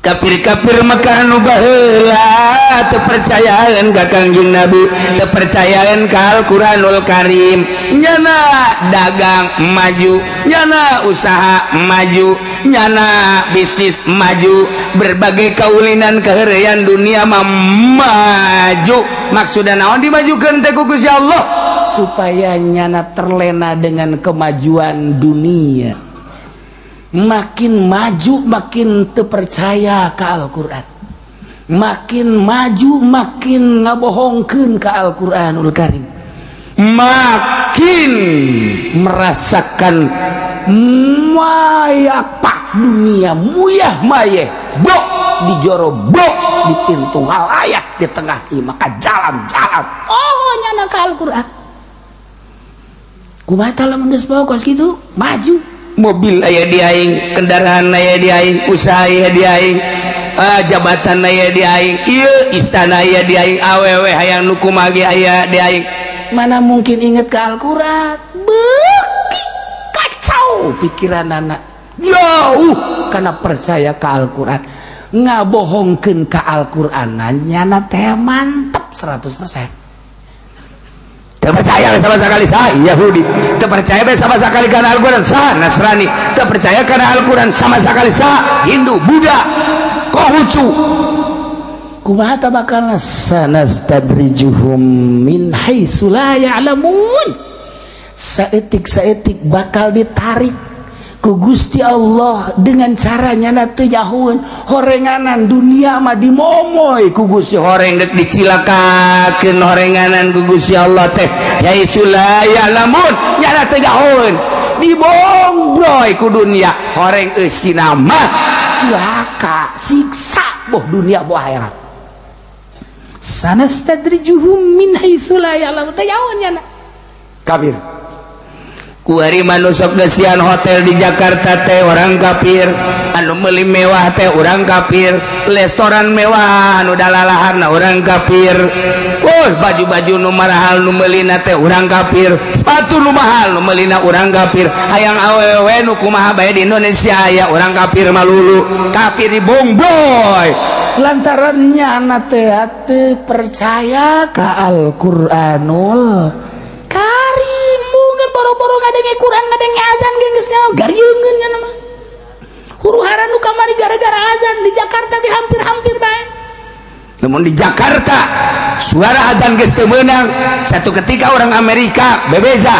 Kafir-kafir Mekah nu baheula teu percayaan ka Kangjeng Nabi, teu percayaan ka Al-Qur'anul Karim, nyana dagang maju, nyana usaha maju, nyana bisnis maju, berbagai kaulinan keheureuyan dunia mah maju. Maksudna naon dimajukeun teh ku Gusti Allah? Supaya nyana terlena dengan kemajuan dunia, makin maju makin terpercaya ke Al-Quran, makin maju makin ngabohongkeun ke Al-Quranul Karim, makin merasakan mayak pak dunia muyah mayeh bok di joro bok di pintu halayak di tengah maka jalan-jalan. Oh, nyana ke Al-Quran kumaha lamun geus kos gitu maju. Mobil aya di aing, kendaraan aya di aing, usaha aya di aing, ah, jabatan aya di aing, ieu istana aya di aing, awewe hayang nu kumaha ge aya di aing. Mana mungkin inget ke Al-Quran? Beuki kacau pikiran anak jauh karena percaya ke Al-Quran, ngabohongkeun ke Al-Quran, nyana teh mantep 100%. Teu percaya sama sekali sah Yahudi, teu percaya sama sekali karena Al-Quran sah Nasrani, teu percaya karena Al-Quran sama sekali sah Hindu, Buddha, Konghucu. Kumaha ta bakalna? Sanastadrijuhum min haitsu la ya'lamun. Saeutik saeutik bakal ditarik ku Gusti Allah dengan caranya na teu nyahoeun. Horenganan dunia mah dimomoy ku Gusti. Horeng dek dicilakakeun horenganan ku Gusti Allah teh haitsu la ya'lamun, nyana teu nyahoeun, dibombroy ku dunia horeng eusina mah. Cilaka, siksa, boh dunia boh akhirat. Sanastadrijuhum min haitsu la ya'lamun, teu nyahoeun nyana. Kafir kuari manusok gesian hotel di Jakarta teh orang kafir, anu meuli mewah teh orang kafir, restoran mewah anu dalalaharna orang kafir. Oh, baju-baju nu marahal nu meulina teh orang kafir, sepatu nu mahal nu meulina orang kafir, hayang awewe nu kumaha bae di Indonesia aya orang kafir. Malulu kafir di bongboy. Lantaran nyana teh teu percaya ka Al-Qur'anul Karim. Mungkin boro-boro ngadenge Quran, ngadenge azan ge geus nyaho garieungeun nya mah. Huru hara nu kamari gara-gara azan di Jakarta ge hampir-hampir bae. Namun di Jakarta suara azan geus teu meunang. Satu ketika orang Amerika bebeza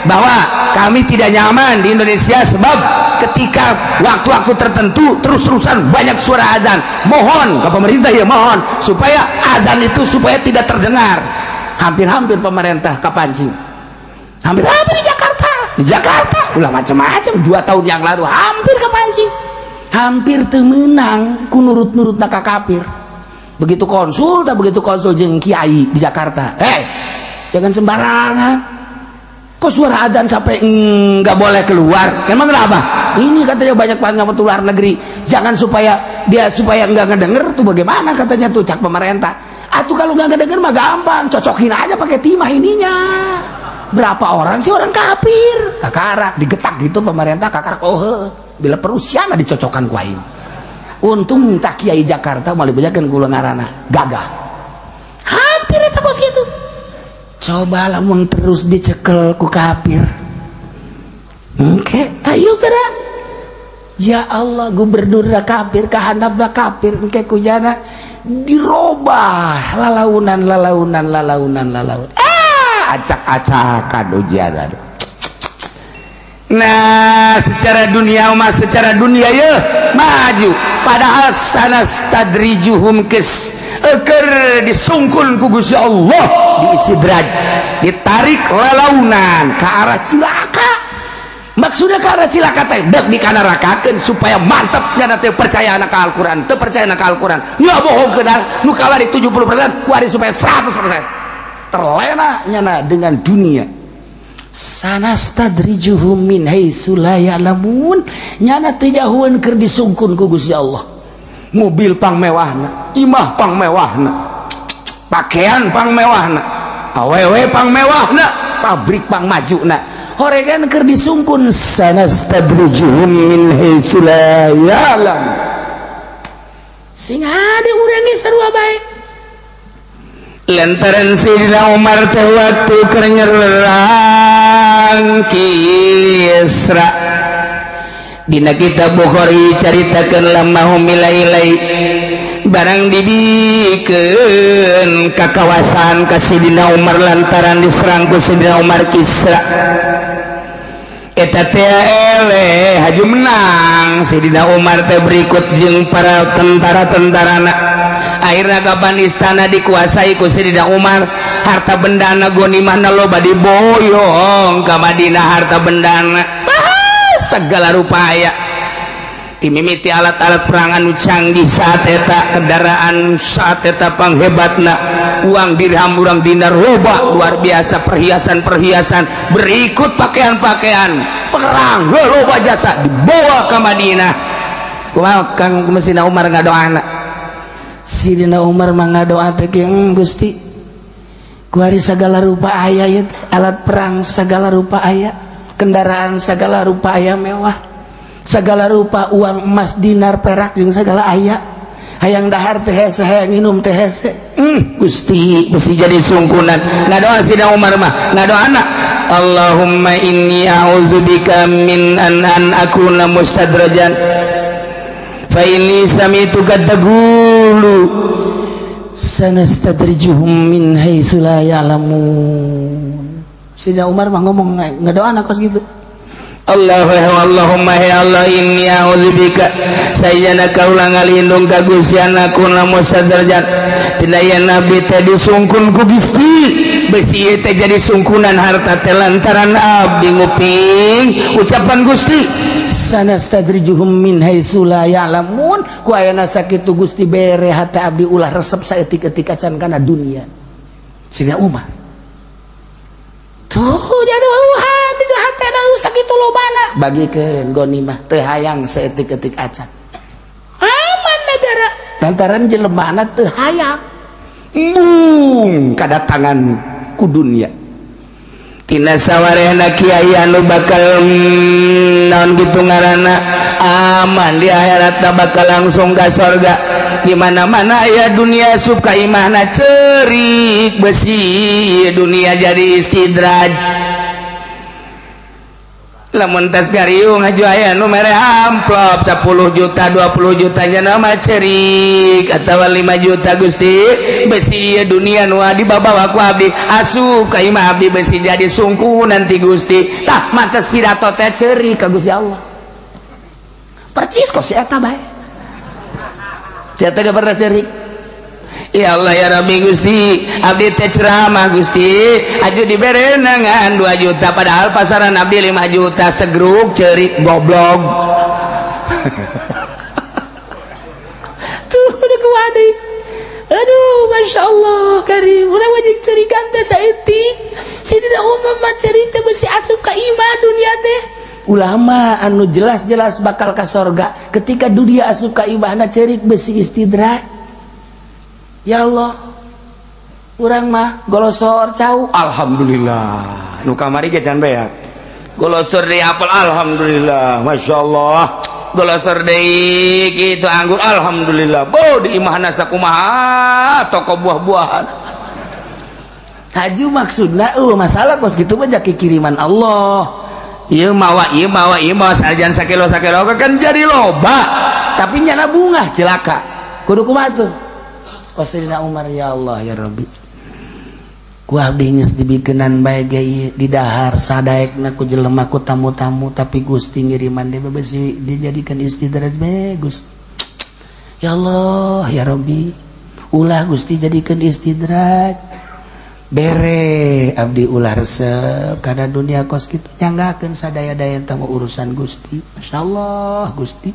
bahwa kami tidak nyaman di Indonesia sebab ketika waktu-waktu tertentu terus-terusan banyak suara azan. Mohon ke pemerintah ya, mohon supaya azan itu supaya tidak terdengar. Hampir-hampir pemerintah kapancing, hampir-hampir di Jakarta. Di Jakarta ulah macam-macam, 2 tahun yang lalu hampir kepancing, hampir teu meunang ku nurut-nurut ka kafir. Begitu konsul tak begitu konsul jeung kiai di Jakarta, "Hei, jangan sembarangan kok suara adzan sampai nggak boleh keluar." Emang kenapa? Ini katanya banyak banget luar negeri, jangan supaya dia supaya nggak ngedenger tuh bagaimana katanya tuh, cak pemerintah. Atau kalau nggak ngedenger mah gampang, cocokin aja pakai timah ininya. Berapa orang sih orang kafir? Kakarak digetak gitu pemerintah, kakarak. Oh, bila perusiana dicocokkan ku aing. Untung tak kiai Jakarta mau dibejakeun kula ngaranna gagah. Hampir itu kos gitu. Coba lamun terus dicekel ku kafir. Oke, ayo gerak. Ya Allah, gubernur kafir, kahandapna kafir, engke kujana dirobah lalaunan lalaunan lalaunan lalaunan. Ah, acak-acakan ujian. Nah, secara dunia mah, secara dunia ya maju, padahal sanastadrijuhum kes eker disungkun ku Gusti Allah, diistidraj, ditarik lalaunan ke arah cilaka. Maksudnya ke arah cilaka teh dek dikanarakakeun supaya mantep nyana teh percaya anak Al-Qur'an, teu percaya anak Al-Qur'an, nggak bohong ke nu kawari 70% kuari supaya 100% terlena nyana dengan dunia. Sanastadrijuhum min haitsu la ya'lamun, nyana teu nyahoeun keur disungkun ku Gusti Allah. Mobil pang mewahna, imah pang mewahna, pakaian pang mewahna, awewe pang mewahna, pabrik pang majuna, horegan keur disungkun. Sanastadrijuhum min haitsu la ya'lam. Sing hade urang ge sarua bae. Lantaran Sayyidina Umar teh waktu keur nyerang Kisra, dina kitab Bukhari caritakeun, lamma humila ilai, barang dibikeun ka kawasan ka Sayyidina Umar lantaran diserang ku Sayyidina Umar Kisra eta teh, eleh haju menang Sayyidina Umar teh berikut jeung para tentara-tentarana. Akhirnya kapan istana dikuasai ku Sayyidina Umar, harta bendana ghanimahna loba diboyong ka Madinah. Harta bendana segala rupa aya, dimimiti alat-alat perang anu canggih saat eta, kendaraan saat eta panghebatna, uang dirham, urang dinar loba luar biasa, perhiasan-perhiasan, berikut pakaian-pakaian perang loba jasa dibawa ke Madinah. Kumaha Kang Mesina Umar ngadoana? Sidina Umar mah ngadoa teh, "Gusti, kuari segala rupa aya ya, alat perang segala rupa aya, kendaraan segala rupa aya mewah, segala rupa uang emas, dinar, perak jeung segala aya, hayang dahar teh hese, hayang minum teh hese." Gusti, mesti jadi sungkunan. Ngadoa Sidina Umar mah ngadoana, "Allahumma inni a'udzubika min an akuna mustadrajan, fa inni sami'tuka taqulu sanastadrijuhum min haitsu la ya'lamun." Sidina Umar mah ngomong ngadoana kos gitu. Allah, Allahumma, ya Allah, inni a'udzubika, sayana kaula ngalindung ka Gusti, an akuna mustadrajan, tina yen nabi teh disungkun ku Gusti, besi ieu teh jadi sungkunan harta teh lantaran abdi nguping ucapan Gusti. Sanastadrijuhum min haitsu la ya'lamun. Ku ayana sakitu, Gusti, bere hate abdi ulah resep saeutik-eutik acan kana dunia. Sidina Umar tuh jadi di hate sakitu lobana, bagikeun ghanimah, teu hayang saeutik-eutik acan. Aman negara lantaran jelemana teu hayang embung kadatangan ku dunia. Tina sawarehna kiai anu bakal naon gitu ngaranna aman di akhirat, bakal langsung ka sorga. Di mana-mana aya dunia suka imahna, cerik besi dunia jadi istidraj. Lamun tas gariung haju aya nu mere amplop 10 juta, 20 juta nya nama cerik atau 5 juta, Gusti, besi ieu dunia nu dibabawa ku abdi asup ka imah abdi, besi jadi sungku nanti, Gusti. Tah, mantes pidato teh cerik ka Gusti Allah percis kok si eta bae. Si eta gak pernah cerik. Ya Allah, ya Rabbi, Gusti, abdi teh ceramah, Gusti, aju dibere ngan 2 juta, padahal pasaran abdi 5 juta segruk. Cerik goblok. Tuh udah kuadi. Aduh, masya Allah karim. Urang wajib cerikan teh saeutik. Sidina Umar mah cerik teh besi asup ka imah dunia teh. Ulama anu jelas-jelas bakal ka sorga, ketika dunia asup ka imahna cerik besi istidraj. Ya Allah, urang mah golosor cau. Alhamdulillah, nu kamari ge can beak. Golosor deui apel, alhamdulillah, masya Allah. Golosor deui kitu anggur, alhamdulillah. Bo di imahna sakumaha toko buah-buahan. Haju maksudna masalah kos gitu mah jaki kiriman Allah. Ieu mawa, ieu mawa, ieu mawa sajan sakilo sakilo kan jadi loba. Tapi nyana bunga cilaka, kudu kumaha tuh? Sayyidina Umar, "Ya Allah, ya Rabbi, ku abdi geus dibikenan bae ge ieu, didahar sadaekna ku jelema, ku tamu-tamu, tapi Gusti ngiriman deui besi dijadikan istidraj bae, Gusti. Ya Allah, ya Rabbi, ulah Gusti jadikan istidraj, bere abdi ulah resep karena dunia kos kitu, nyanggakeun sadaya-daya tamu urusan Gusti. Masya Allah, Gusti,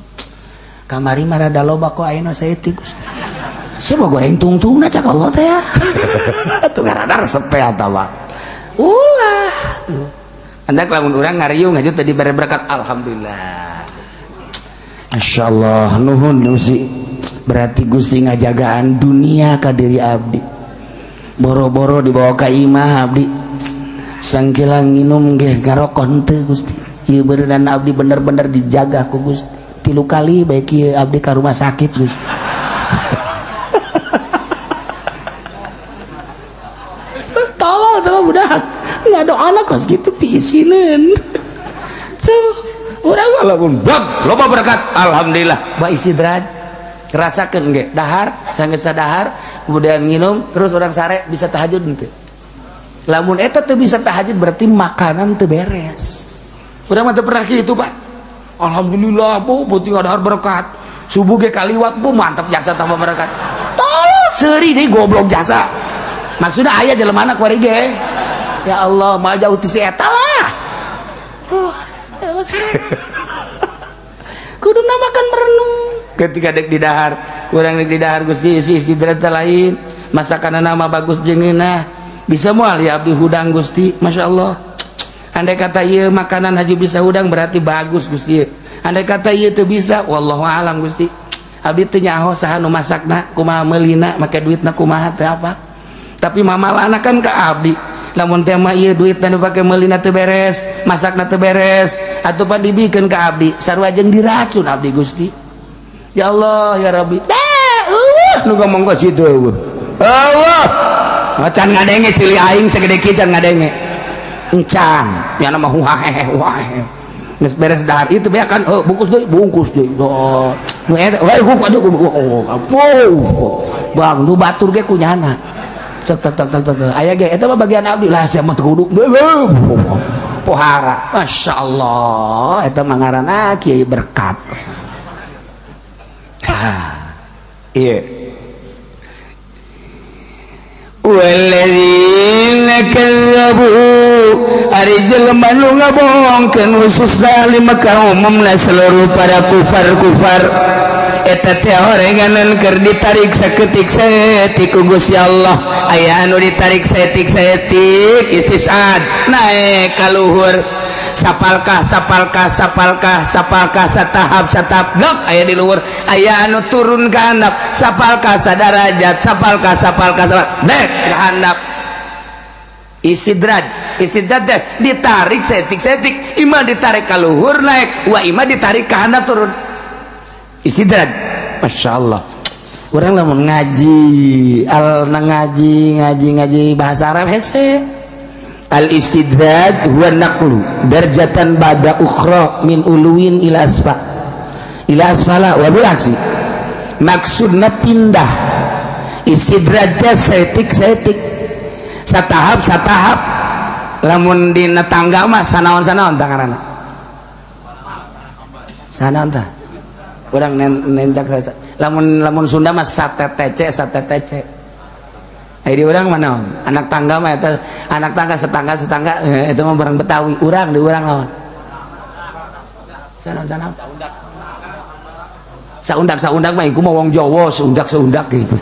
kamari mah rada loba, kok ayeuna saeutik, Gusti. Siapa goreng tungtung na cak Allah teh ya." Tuh rada resep teh atawa. Ulah tuh. Anda lamun urang ngariung aja tadi bare berkat, alhamdulillah. Masya Allah, nuhun Gusti. Berarti Gusti ngajagaan dunia ka diri abdi. Boro-boro dibawa ka imah abdi, sangkilang nginum ge ngarokok henteu, Gusti. Ieu beureunan abdi bener-bener dijaga ku Gusti. Tilu kali baik ieu abdi ka rumah sakit, Gusti. Ngadoana kos kitu piisineun. Tuh, urang walaupun bag loba berkat, alhamdulillah. Ba istidraj rasakeun ge dahar, sanggeus dahar kemudian minum terus orang sare bisa tahajud henteu. Lamun eta teu bisa tahajud berarti makanan teu beres. Urang mah teu pernah kitu, Pak. Alhamdulillah, Bu, penting dahar berkat. Subuh ge kaliwat, Bu, mantap jasa tambah berkat. Tol seuri deui goblok jasa. Maksudnya aya jelema kuari ge. Ya Allah, mal jauh ti si eta lah. Kudu makan merenung. Ketika dek di dahar, urang dek di dahar Gusti isi istirahat lain, masakan nama bagus jeung ngeunah. Bisa moal ya abdi hudang Gusti, Masya Allah. Andai kata ieu makanan haji bisa hudang berarti bagus Gusti. Andai kata ieu teu bisa, wallahu alam Gusti. Abdi teu nyaho saha nu masakna, kumaha meulina, make duitna kumaha teu apa. Tapi mamalana kan ka abdi. Lamun teh mah ieu duitna nu pake meulina teu beres, masakna teu beres, atuh pan dibikeun ka abdi, sarua jeung diracun abdi Gusti. Ya Allah ya Rabbi. Dah, nu ngomong ka situ eueuh. Eueuh. Can ngadenge cili aing segede kieu can ngadenge. Encan, ya nama huhahe huhahe. Geus beres dahar itu be kan, oh, bungkus deui, bungkus deui. Oh, nu eta, we aduh, oh, bang, nu batur ge kunyana. Cek tek tek tek tek. Aya ge eta mah bagian abdi lah sia mah teu kudu. Pohara. Masya Allah, eta mah ngaranna kiai berkat. Iya. Walladzina kadzabu ari jelema nu ngabohongkeun khususna di Mekah umumna seluruh para kufar-kufar eta teh orenganan keur ditarik saketik saeutik ku Gusti Allah. Aya anu ditarik saeutik-saeutik istisad naek ka luhur sapalkah sapalkah sapalkah sapalkah satahap satahap blok aya di luhur. Aya anu turun ke handap sapalkah sadarajat sapalkah sapalkah sapalkah dek ke handap. Istidraj istidraj teh ditarik saeutik-saeutik, imah ditarik ka luhur naik wa imah ditarik ke handap turun. Istidraj, Masya Allah. Urang lamun ngaji al ngaji ngaji ngaji bahasa Arab hese. Al istidraj huwa naqlu darjatan ba'da ukhra min uluwin ila asfa ila asfala wa bil aksi. Maksudna pindah istidraj teh saeutik-saeutik satahap satahap. Lamun dina tangga mah sanaon-sanaon tangaranna sanaon tah urang nentak lamun lamun Sunda mah satetece satetece. Di urang mana anak tangga mah eta anak tangga setangga setangga itu mah barang Betawi. Urang di urang naon sana sana saundak saundak mah iku mah wong Jawa seundak seundak gitu.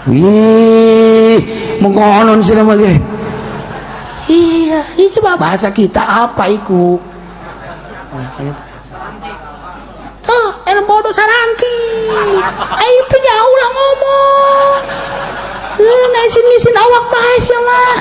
Wih, mengkonon sih nama ge. Iya, itu mah bahasa kita apa iku bahasa kita tuh er bodoh saranti. Eh, itu jauh lah ngomong ngisin-ngisin awak bae sia mah.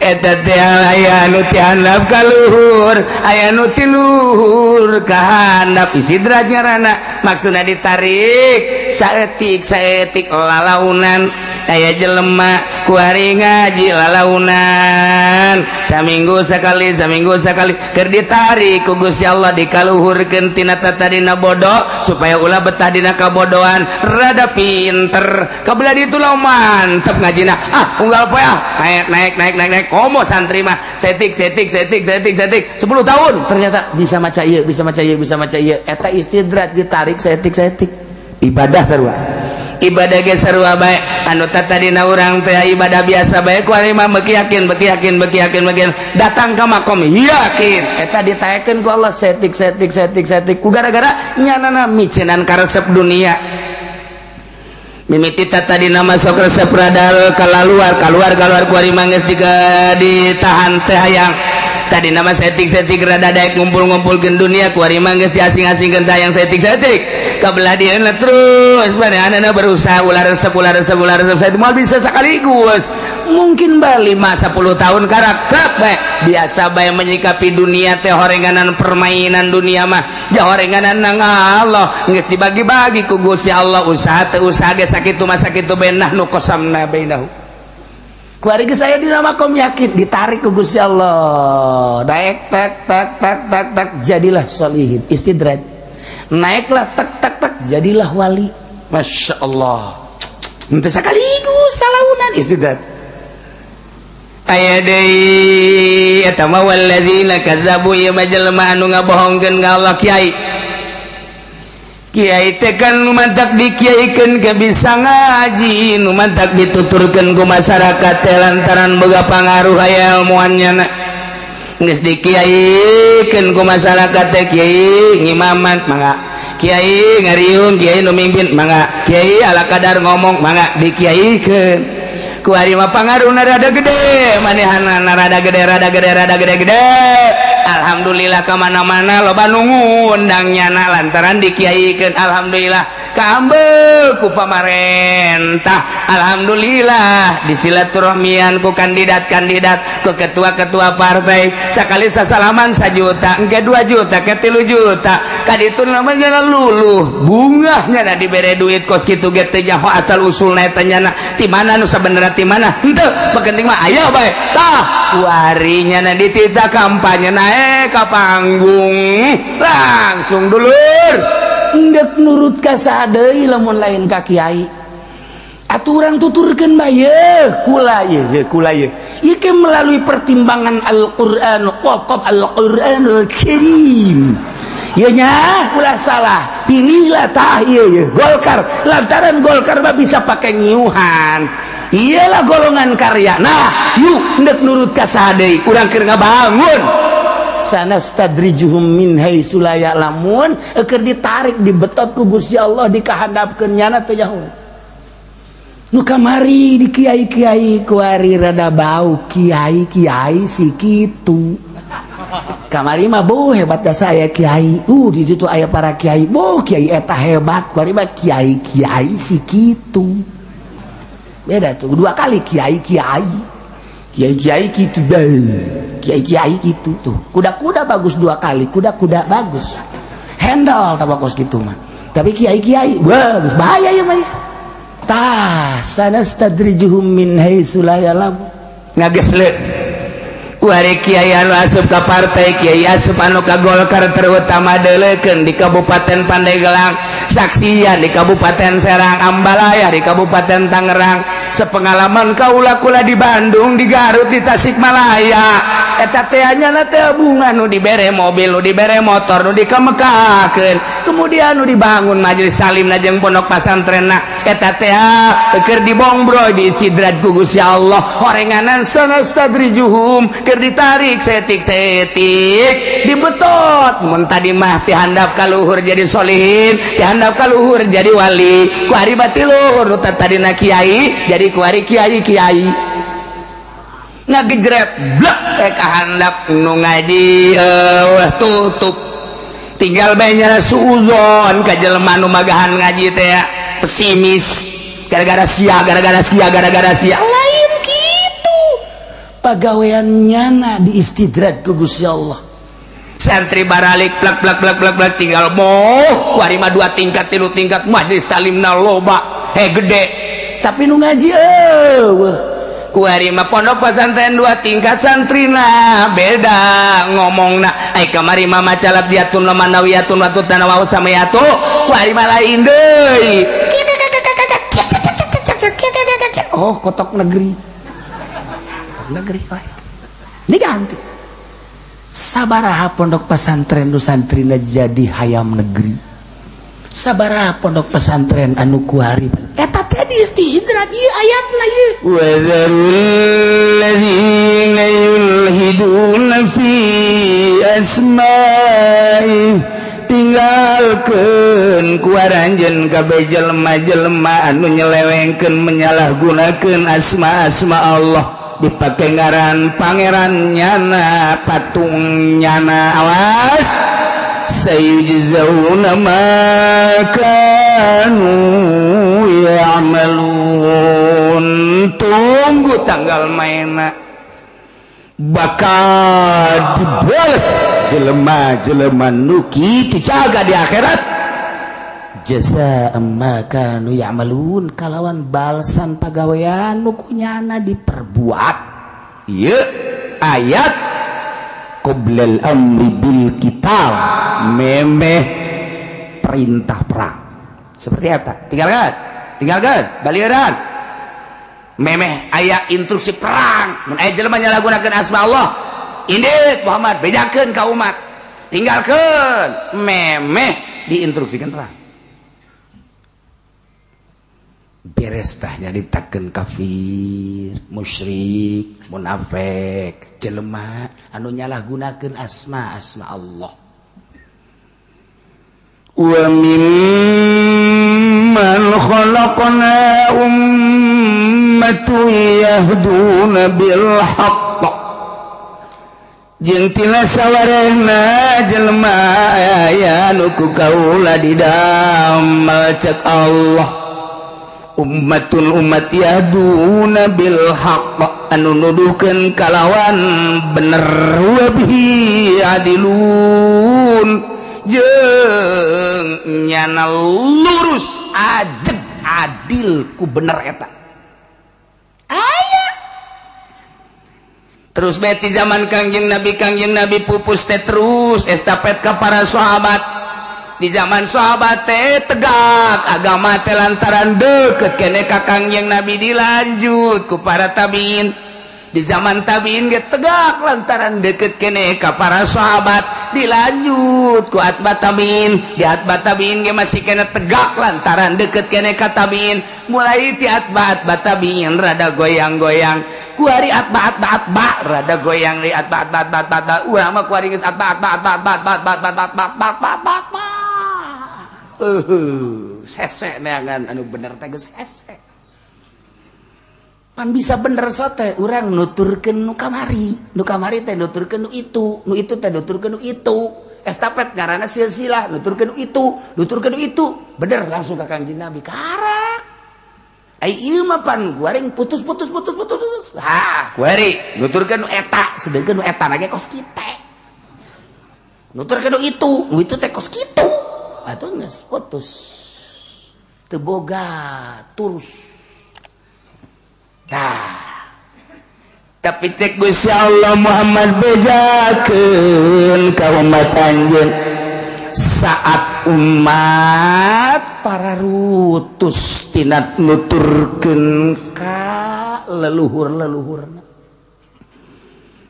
Eta teh aya anu ti handap ka luhur, aya anu ti luhur ka handap. Istidraj ngaranna, maksudna ditarik saeutik saeutik lalaunan. Aya jelema kuari ngaji lalaunan saminggu sekali saminggu sekali keur ditarik ku Gusti Allah dikaluhurkeun tina tadina bodoh supaya ulah betah dina kabodohan rada pinter kabelah ditu lah mantep ngajina ah unggal poe ah naik naik naik naik naik komo santri mah setik setik setik setik setik 10 tahun ternyata bisa maca ieu bisa maca ieu bisa maca ieu. Eta istidraj ditarik setik setik. Ibadah sarua ibadah ge sarua bae anu tadina urang teh ibadah biasa bae ku mah beuki yakin beuki yakin beuki yakin beuki datang ka makom yakin eta ditaekeun ku Allah setik setik setik setik ku gara-gara nyanana micenan karesep dunia mimiti tadina masuk resep radal kaluar kaluar kaluar ku ari mah geus ditahan teh hayang. Tadi nama setik-setik rada daek ngumpul-ngumpulkeun dunia ku ari mah geus diasing-asingkeun teh hayang setik-setik kabelah dieuna terus manehna berusaha ulah resep ulah resep ulah resep. Saya moal bisa sekaligus mungkin ba 5 10 tahun karakter bae. Biasa bae menyikapi dunia teh, horenganan permainan dunia mah jahorenganan nang Allah. Geus dibagi-bagi ku Gusti Allah, usaha teu usaha ge sakitu mah sakitu bae. Nahnu qasamna bainahum. Kuari geus aya dina makom yakin, ditarik ku Gusti Allah, daek tek tek tek tek tek, jadilah solihin, istidraj, naiklah tek tek tek, jadilah wali. Masya Allah, henteu sekaligus salaunan istidraj. Aya deui eta mah, walladzina kazzabu, ieu mah jelema anu ngabohongkeun ka Allah. Kiai kiai teh kan nu mantak dikiaikeun ke bisa ngaji, nu mantak dituturkeun ku masyarakat teh lantaran boga pangaruh, aya ilmuannya. Na geus dikiaikeun ku masyarakat teh, kiai ngimaman mangga, kiai ngariung, kiai nu mimpin mangga, kiai ala kadar ngomong mangga, dikiaikeun. Ku ari mah pangaruhna rada gede, manehana rada gede, rada gede, rada gede gede. Alhamdulillah, kemana-mana loba nu ngundang nyana lantaran dikiaikeun. Alhamdulillah, kaambeu ku pamarentah. Alhamdulillah, disilaturahmian ku kandidat-kandidat, ku ketua-ketua partai. Sakali sasalaman 1 juta, engke 2 juta, ke 3 juta. Kaditu namanya luluh bungahnya na dibere duit kos kitu ge teu nyaho asal usulna eta nyana ti mana, nu sabenerna ti mana henteu, penting mah aya bae. Tah, kuarinya na ditita kampanye naik ka panggung langsung, dulur. Endek nurut ka saha deui lamun lain ka kiai? Aturan tuturkeun bae kula ye ye kula ye ieu ke melalui pertimbangan Al-Qur'an, qaf Al-Qur'anul Karim. Ieu nya ulah salah pilihlah. Tah, ieu ye Golkar, lantaran Golkar mah bisa pakai nyiuhan, iyalah golongan karya. Nah, yuk, endek nurut ka saha deui? Urang keur ngabangun. Sanastadrijuhum min haitsu la ya'lamun. Keur ditarik, dibetot ku Gusti Allah, dikahandapkeun, nyana teu nyaho. Nu kamari di kiai-kiai, kuari rada bau kiai-kiai si kitu. Kamari mah, "Bu, hebat dah saya kiai, di situ aya para kiai, bu, kiai eta hebat." Kuari mah kiai-kiai si kitu. Beda tuh, dua kali kiai-kiai, kiai-kiai gitu deh, kiai-kiai gitu tuh. Kuda-kuda bagus, dua kali kuda-kuda bagus, handle tabakos gitu mah. Tapi kiai-kiai bagus, bahaya ya mah. Tah, sanastadrijuhum min haitsu la ya'lamun. Ngagesle. Kuari kiai anu asup ka partai, kiai asup anu ka Golkar, terutama deuleukeun di Kabupaten Pandeglang, saksian di Kabupaten Serang, Ambalaya, di Kabupaten Tangerang. Sepengalaman kaula, kula di Bandung, di Garut, di Tasikmalaya, eta teh nya teh bunga nu dibere mobil, nu dibere motor, nu dikamekakeun, kemudian nu dibangun majelis taklim jeung pondok pasantrenna, eta teh keur dibongbroy, diistidraj ku Gusti Allah. Horenganan sanastadrijuhum, keur ditarik setik-setik, dibetot. Mun tadi mah ti handap ka luhur jadi solihin, ti handap ka luhur jadi wali, ku ari bati luhur. Nu tadina kiai jadi kuari kiai kiai ngagejrep blek eh ka handap. Nu ngaji tutup, tinggal bae nyala suuzon ka jelema nu magahan ngaji teh, pesimis gara-gara sia, gara-gara sia, gara-gara sia. Lain gitu, pagawean nyana diistidraj ku Gusti Allah. Santri baralik plak plak plak plak plak, tinggal moh kuari mah dua tingkat, tilu tingkat, majelis talimna loba, he gede. Tapi nu ngaji eueuh. Kuari mah pondok pesantren dua tingkat, santrina beda ngomongna. Ai kamari mah maca labdiatun lamanawiyatun watu tanawaw samayatu, kuari mah lain deui. Oh, kotok negeri, kotok negeri. Oh, diganti. Sabaraha pondok pesantren nu santrina jadi hayam negeri? Sabaraha pondok pesantren anu kuari eta teh diistidraj ieu ayatna ieu? وذروا الذين يلحدون في أسمائه, tinggalkeun ku aranjeun kabeh jelema-jelema anu nyelewengkeun, menyalahgunakeun asma-asma Allah, dipake ngaran pangeran nyana, patung nyana. Awas, sayujzauna ma kanu ya'malun. Tunggu tanggal maena. Bakal dibales jelema-jelema nu kitu jaga di akhirat jasa ma kanu ya'malun kalawan balasan pagawean nu kunyana diperbuat. Ieu ayat qoblal amri bil qital, memeh perintah perang seperti apa? Tinggalkan, tinggalkan balieuran memeh aya instruksi perang. Mun aya jelema nyalahgunakeun asma Allah, indit Muhammad bejakeun ka umat, tinggalkeun memeh diinstruksikan perang. Beres tah nyaritakeun kafir, musyrik, munafik, jelema anu nyalahgunakeun asma-asma Allah. Wa mimman khalaqna ummatun yahduna bil haqq, jeung tina sawarehna jelema aya nu ku kaula didamel cek Allah ummatul umat yahduna bil haqq anu nuduhkeun kalawan bener wa bihi adilun jeung nyana lurus ajeg adil ku bener eta aya. Terus beti zaman Kangjeng Nabi, Kangjeng Nabi pupus teh terus estafet ka para sahabat. Di zaman sahabat teh tegak agama teh lantaran deket kene ka Kangjeng Nabi dilanjut ku para tabiin. Di zaman tabiin ge tegak lantaran deket kene ka para sahabat dilanjut ku atba tabiin. Di atba tabiin ge masih kene tegak lantaran deket kene ka tabiin. Mulai ti atba atba tabiin rada goyang-goyang, kuari atba atba atba rada goyang di atba atba atba atba atba. Urang mah kuari geus atba atba atba atba atba atba atba atba atba atba atba atba. Sese neangan anu bener teh geus hese. Pan bisa bener sote urang nuturkeun nu kamari, nu kamari teh nuturkeun nu itu, nu itu teh nuturkeun nu itu. Estafet ngaranna silsilah, nuturkeun nu itu, nuturkeun nu itu. Bener langsung ka Kangjeng Nabi karak. Ai ieu mah pan guaring putus putus putus putus putus. Ha, kuari nuturkeun nu eta, sedengkeun nu eta na ge kos kitu. Nuturkeun nu itu, nu itu teh kos kitu. Atuh geus putus. Teu boga terus. Tah. Tapi cek Gusti Allah Muhammad bejakeun ka umat anjeun saat umat para rutus tina nuturkeun ka leluhur-leluhurna.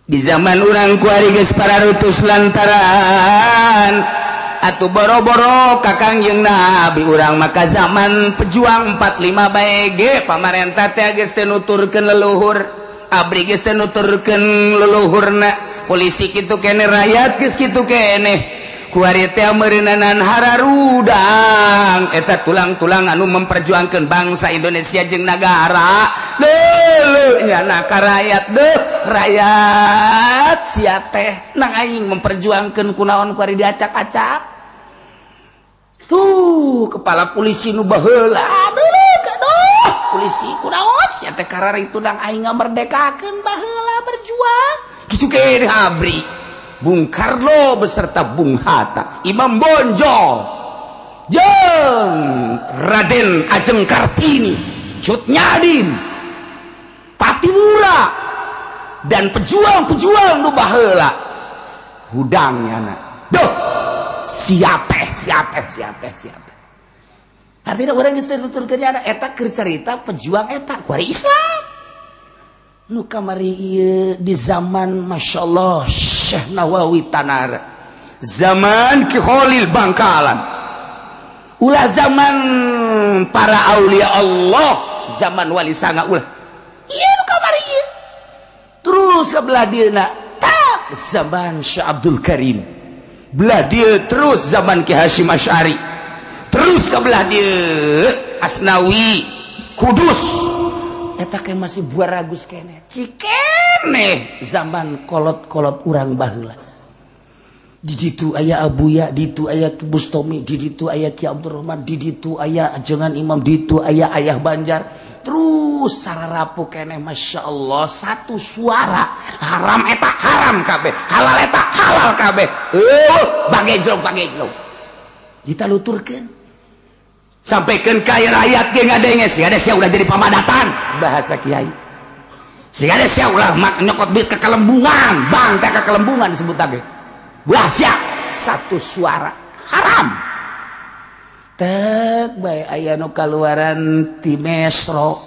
Di zaman urang kuari geus para rutus lantaran atuh boro-boro ka Kangjeng Nabi urang maka zaman pejuang 45 bae ge pamarentah teh geus teu nuturkeun leluhur, abri geus teu nuturkeun leluhurna, polisi kitu keneh, rakyat geus kitu keneh. Kuari teh meureunanan hararudang eta tulang-tulang anu memperjuangkeun bangsa Indonesia jeung nagara. Deuleu nyana ka rakyat deuh, rakyat sia teh nang aing memperjuangkeun kunaon kuari diacak-acak. Tuh kepala polisi nu baheula, aduh aduh polisi kunaon sia teh kararitu nang aing ngamerdekakeun baheula berjuang. Kitu keneh abri Bung Karno beserta Bung Hatta, Imam Bonjol, jeung Raden Ajeng Kartini, Cut Nyadin, Patimura, dan pejuang-pejuang nu baheula. Hudang nyana. Duh, siapa siapa siapa siapa. Artinya urang geus tuturkeun nyana eta keur carita pejuang eta kuari Islam. Nu kamari ieu di zaman masyaallah Syekh Nawawi Tanara, zaman Ki Khalil Bangkalan, ulah zaman para aulia Allah, zaman wali sanga ulah ieu nu kamari ieu. Terus ka belah dieuna tak zaman Syekh Abdul Karim, belah dieu terus zaman Ki Hasyim Asy'ari, terus ka belah dieu Asnawi Kudus. Eta ke masih buah ragus kene cikene zaman kolot-kolot urang baheula. Di ditu aya Abuya, di ditu aya Ki Bustomi, di ditu aya Ki Abdurrahman, di ditu aya Ajengan Imam, di ditu aya Ayah Banjar. Terus Terus secara rapuh keneh, Masya Allah, satu suara haram eta haram kabeh, halal eta halal kabeh. Bagejlog bagejlog ditaluturkeun sampaikan ka rakyat ge ngadenge, sih ada sia ulah jadi pamadatan bahasa kiai, sih ada sia ulah mak nyokot duit ke kelembungan, bang teh ke kelembungan disebut lagi ulah sia, satu suara haram. Tek bae aya nu kaluaran ti Mesro,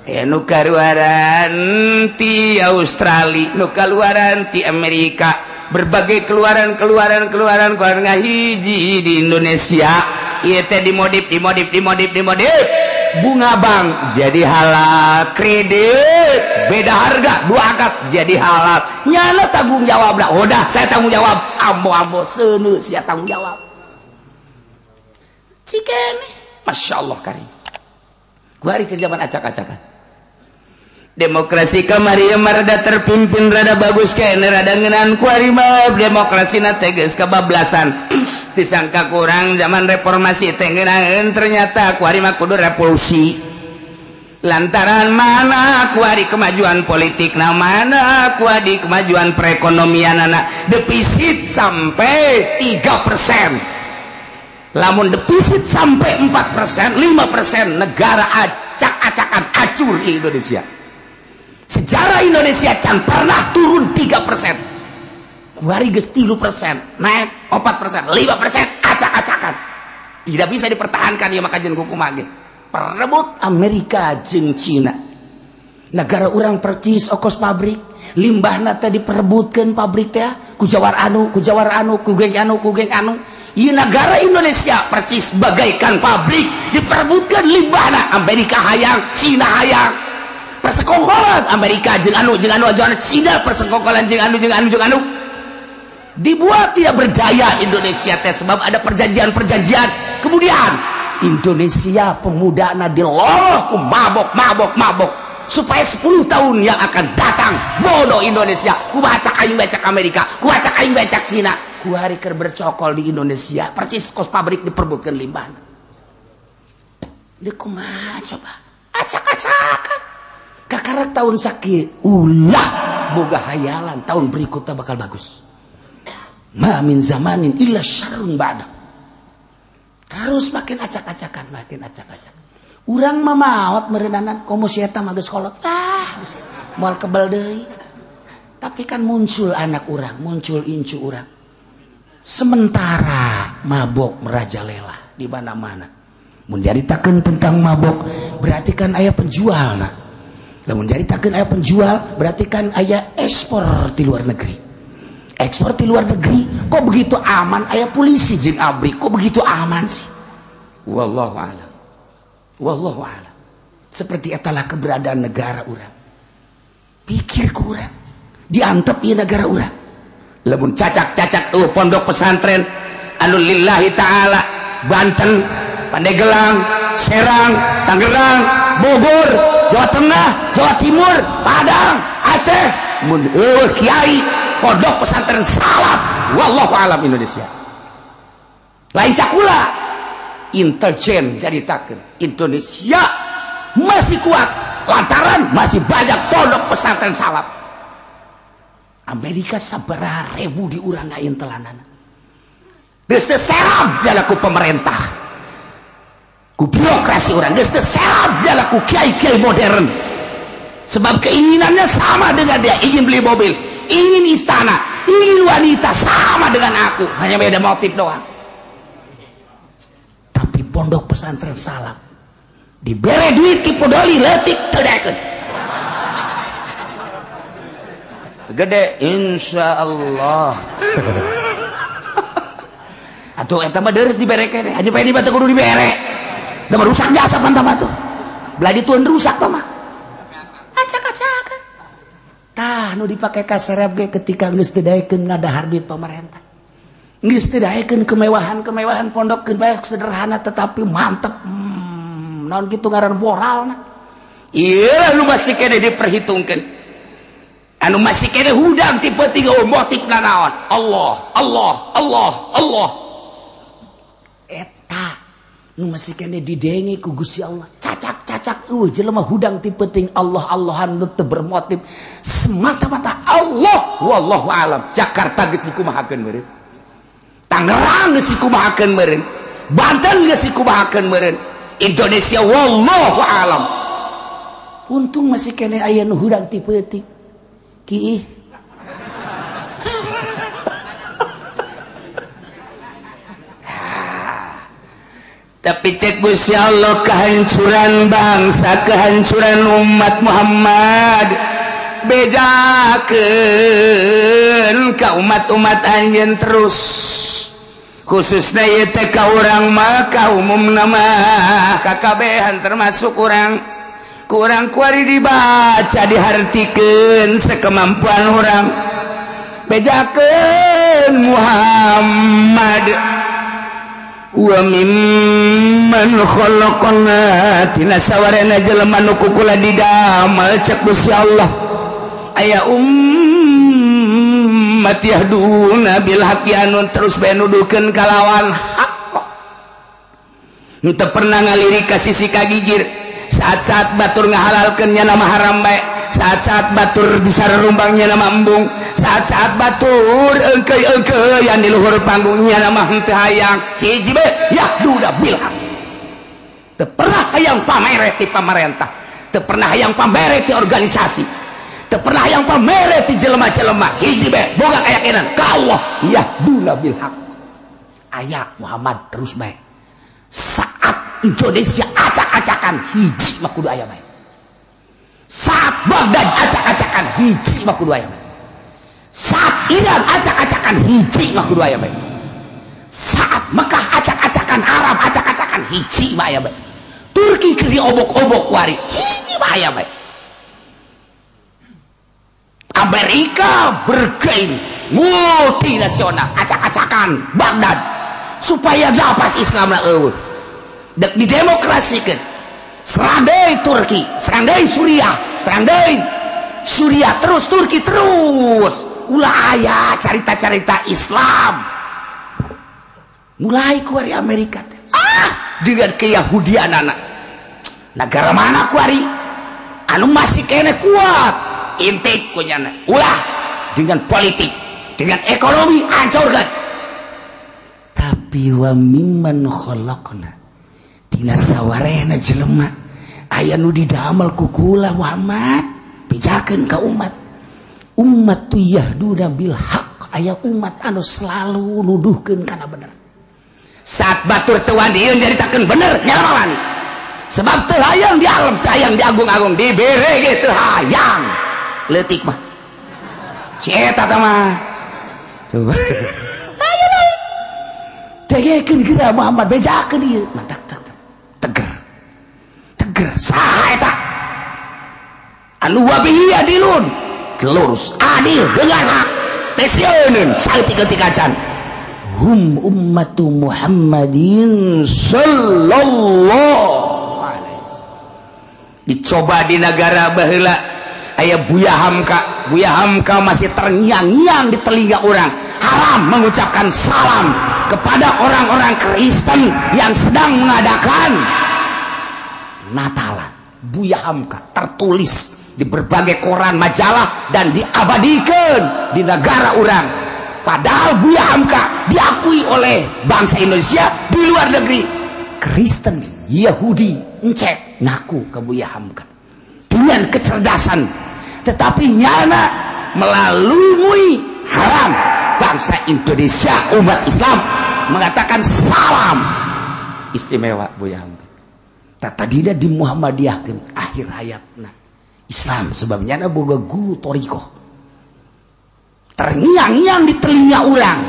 aya nu kaluaran ti Australia, nu kaluaran ti Amerika, berbagai keluaran-keluaran keluaran keluaran ngahiji di Indonesia. Ieu teh dimodif dimodif dimodif dimodif, bunga bank jadi halal, kredit beda harga dua akad jadi halal, nyala tanggung jawab lah, udah saya tanggung jawab, ambo-ambo seuneu sia tanggung jawab. Cikene Masya Allah karim. Kuari ke zaman acak-acakan. Demokrasi kamari rada terpimpin rada bagus kene rada ngeunaan, kuari mah demokrasi na teh geus kebablasan. Disangka kurang zaman reformasi teh ngeunaheun, ternyata kuari mah kudu revolusi. Lantaran mana kuari kemajuan politik na, mana kuari kemajuan perekonomian, defisit sampai 3%. Lamun defisit sampai 4%, 5%, negara acak-acakan acur di Indonesia. Sejarah Indonesia can pernah turun 3%. Kuari geus 3%, naik 4%, 5%, acak-acakan. Tidak bisa dipertahankan ya maka jeung kumaha ge. Perebut Amerika jeung Cina. Negara urang percis okos pabrik, limbahna teh diperebutkeun pabrik teh ku jawar anu, ku jawar anu, ku geng anu, ku geng anu. Ieu negara Indonesia percis bagaikan pabrik diperebutkan limbahna, Amerika hayang, Cina hayang. Persekongkolan Amerika jeung anu jeung anu jeung anu, Cina persekongkolan jeung anu jeung anu jeung anu. Dibuat tidak berdaya Indonesia teh sebab ada perjanjian-perjanjian. Kemudian Indonesia pemudana diloloh ku mabok mabok mabok supaya 10 tahun yang akan datang bodoh Indonesia, ku bacak aing becak Amerika, ku bacak aing becak Cina. Ku hari keur bercokol di Indonesia persis kos pabrik diperbutkan limbahna. Deuk kumaha coba? Acak-acakan. Kakarak tahun sakit ulah boga hayalan tahun berikutnya bakal bagus. Ma min zamanin illa syarrun ba'da. Terus makin acak-acakan, makin acak-acakan. Urang mah maot meureunanan komo si eta mah geus kolot. Ah, geus moal kebel deui. Tapi kan muncul anak urang, muncul incu urang. Sementara mabok merajalela di mana-mana. Mun nyaritakeun tentang mabok, berarti kan aya penjual nah. Lamun nyaritakeun aya penjual, berarti kan aya ekspor di luar negeri. Ekspor di luar negeri, kok begitu aman aya polisi jeung ABRI, kok begitu aman sih? Wallahu a'lam. Wallahu a'lam. Seperti etalah keberadaan negara urang. Pikir ku urang, diantep ieu negara urang. Lamun cacak-cacak tuh pondok pesantren anu lillahi ta'ala Banten, Pandeglang, Serang, Tangerang, Bogor, Jawa Tengah, Jawa Timur, Padang, Aceh, mun eueuh kiai pondok pesantren salaf, wallahu alam Indonesia. Lain cakula intelijen caritakeun Indonesia masih kuat lantaran masih banyak pondok pesantren salaf. Amerika sabaraha ribu di urang ngaintelanana. Geus teu serab ku pemerintah, ku birokrasi urang, geus teu serab ku kiai-kiai modern. Sebab keinginannya sama dengan dia, ingin beli mobil, ingin istana, ingin wanita, sama dengan aku, hanya beda motif doang. Tapi pondok pesantren salaf dibere duit ki podoli leutik teu daekeun. Gede insyaallah. Atuh eta mah deres dibere keneh, aja pengen teu kudu dibere. Da rusak jasa pan tah tuh. Belah dituan rusak tah mah. Acak-acakan. Tah nu dipake ka serep ge ketika geus teu daekeun ngadahar duit pemerintah. Geus teu daekeun kemewahan-kemewahan pondok keun bae sederhana tetapi mantep. Naon kitu ngaran moralna. Ieu nu masih keneh diperhitungkeun. Anu masih kene hudang tipe 3 motif naon? Allah, Allah, Allah, Allah. Eta Nu masih keneh didenge ku Gusti Allah. Cacak-cacak jelema hudang ti peuting Allah-Allahan nu teu bermotif semata-mata Allah wallahu alam. Jakarta geus dikumahakeun meureun. Tangerang geus dikumahakeun meureun. Banten geus dikumahakeun meureun. Indonesia wallahu alam. Untung masih keneh aya nu hudang ti peuting. Ki tapi cek Gusti Allah kehancuran bangsa, kehancuran umat Muhammad bejakeun ka umat-umat anjeun terus, khususnya ieu teh ka urang mah ka umumna mah kakabehan termasuk urang. Ku urang kuari dibaca dihartikeun sekemampuan urang, bejakeun Muhammad. Wa mimman khalaqna tina sawarena jelema nu kukula didamel cek Gusti Allah aya ummat yahduna bil haqqi anu terus bae nuduhkeun kalawan hak. Henteu pernah ngaliri ka sisi kagigir. Saat-saat batur ngahalalkeun nya nama haram bae, saat-saat batur disarumbangnya nama embung, saat-saat batur engkeu-engkeuyan di luhur panggungnya nama henteu hayang hiji bae yahduda bil haq. Teu pernah hayang pamere ti pamarentah, teu pernah hayang pamere ti organisasi, teu pernah hayang pamere ti jelema-jelema, hiji bae boga keyakinan ka Allah yahduda bil haq. Aya Muhammad terus bae. Saat Indonesia acak-acakan hiji mah kudu aya bae. Saat Baghdad acak-acakan hiji mah kudu aya bae. Saat Iran acak-acakan hiji mah kudu aya bae. Saat Mekah acak-acakan, Arab acak-acakan hiji mah aya bae. Turki keur diobok-obok wari hiji mah aya bae. Amerika bergeng multinasional acak-acakan Baghdad supaya lapas Islam lah eueuh. Dek didemokrasikeun. Serang deui Turki, serang deui Suriah, serang deui Suriah terus, Turki terus. Ulah aya carita-carita Islam. Mulai kuari Amerika teh. Ah, dengan keyahudian anak. Negara mana kuari? Anu masih kene kuat. Intip kunyana. Ulah dengan politik, dengan ekonomi hancurkan. Tapi wa mimman khalaqna tina sawarehna jelema aya nu didamel ku kula Muhammad bejakeun ka umat. Umat tu yahduna bil haq, aya umat anu selalu nuduhkeun kana bener. Saat batur teu wani nyaritakeun bener nya wani. Sebab teu hayang di alam, teu hayang diagung-agung, dibere ge teu hayang. Leutik mah. Si eta tah mah. Tuh. Ayo bae. Tegekeun geura Muhammad bejakeun ieu. Matak tak teger. Teger saha eta? Anu wabihi adilun. Lurus, adil dengan hak. Teu sieun saeutik-eutik acan. Hum ummatu Muhammadin sallallahu alaihi wasallam. Dicoba di negara baheula aya Buya Hamka. Buya Hamka masih terngiang-ngiang di telinga orang. Haram mengucapkan salam kepada orang-orang Kristen yang sedang mengadakan Natalan. Buya Hamka tertulis di berbagai koran, majalah, dan diabadikan di negara orang. Padahal Buya Hamka diakui oleh bangsa Indonesia di luar negeri. Kristen, Yahudi, encek ngaku ke Buya Hamka dengan kecerdasan, tetapi nyana melalui haram bangsa Indonesia umat Islam mengatakan salam istimewa Buya Hamka. Tadina di Muhammadiyahkeun akhir hayatna Islam sebabnya nyana boga guru thoriqoh terngiang-ngiang di telinga urang.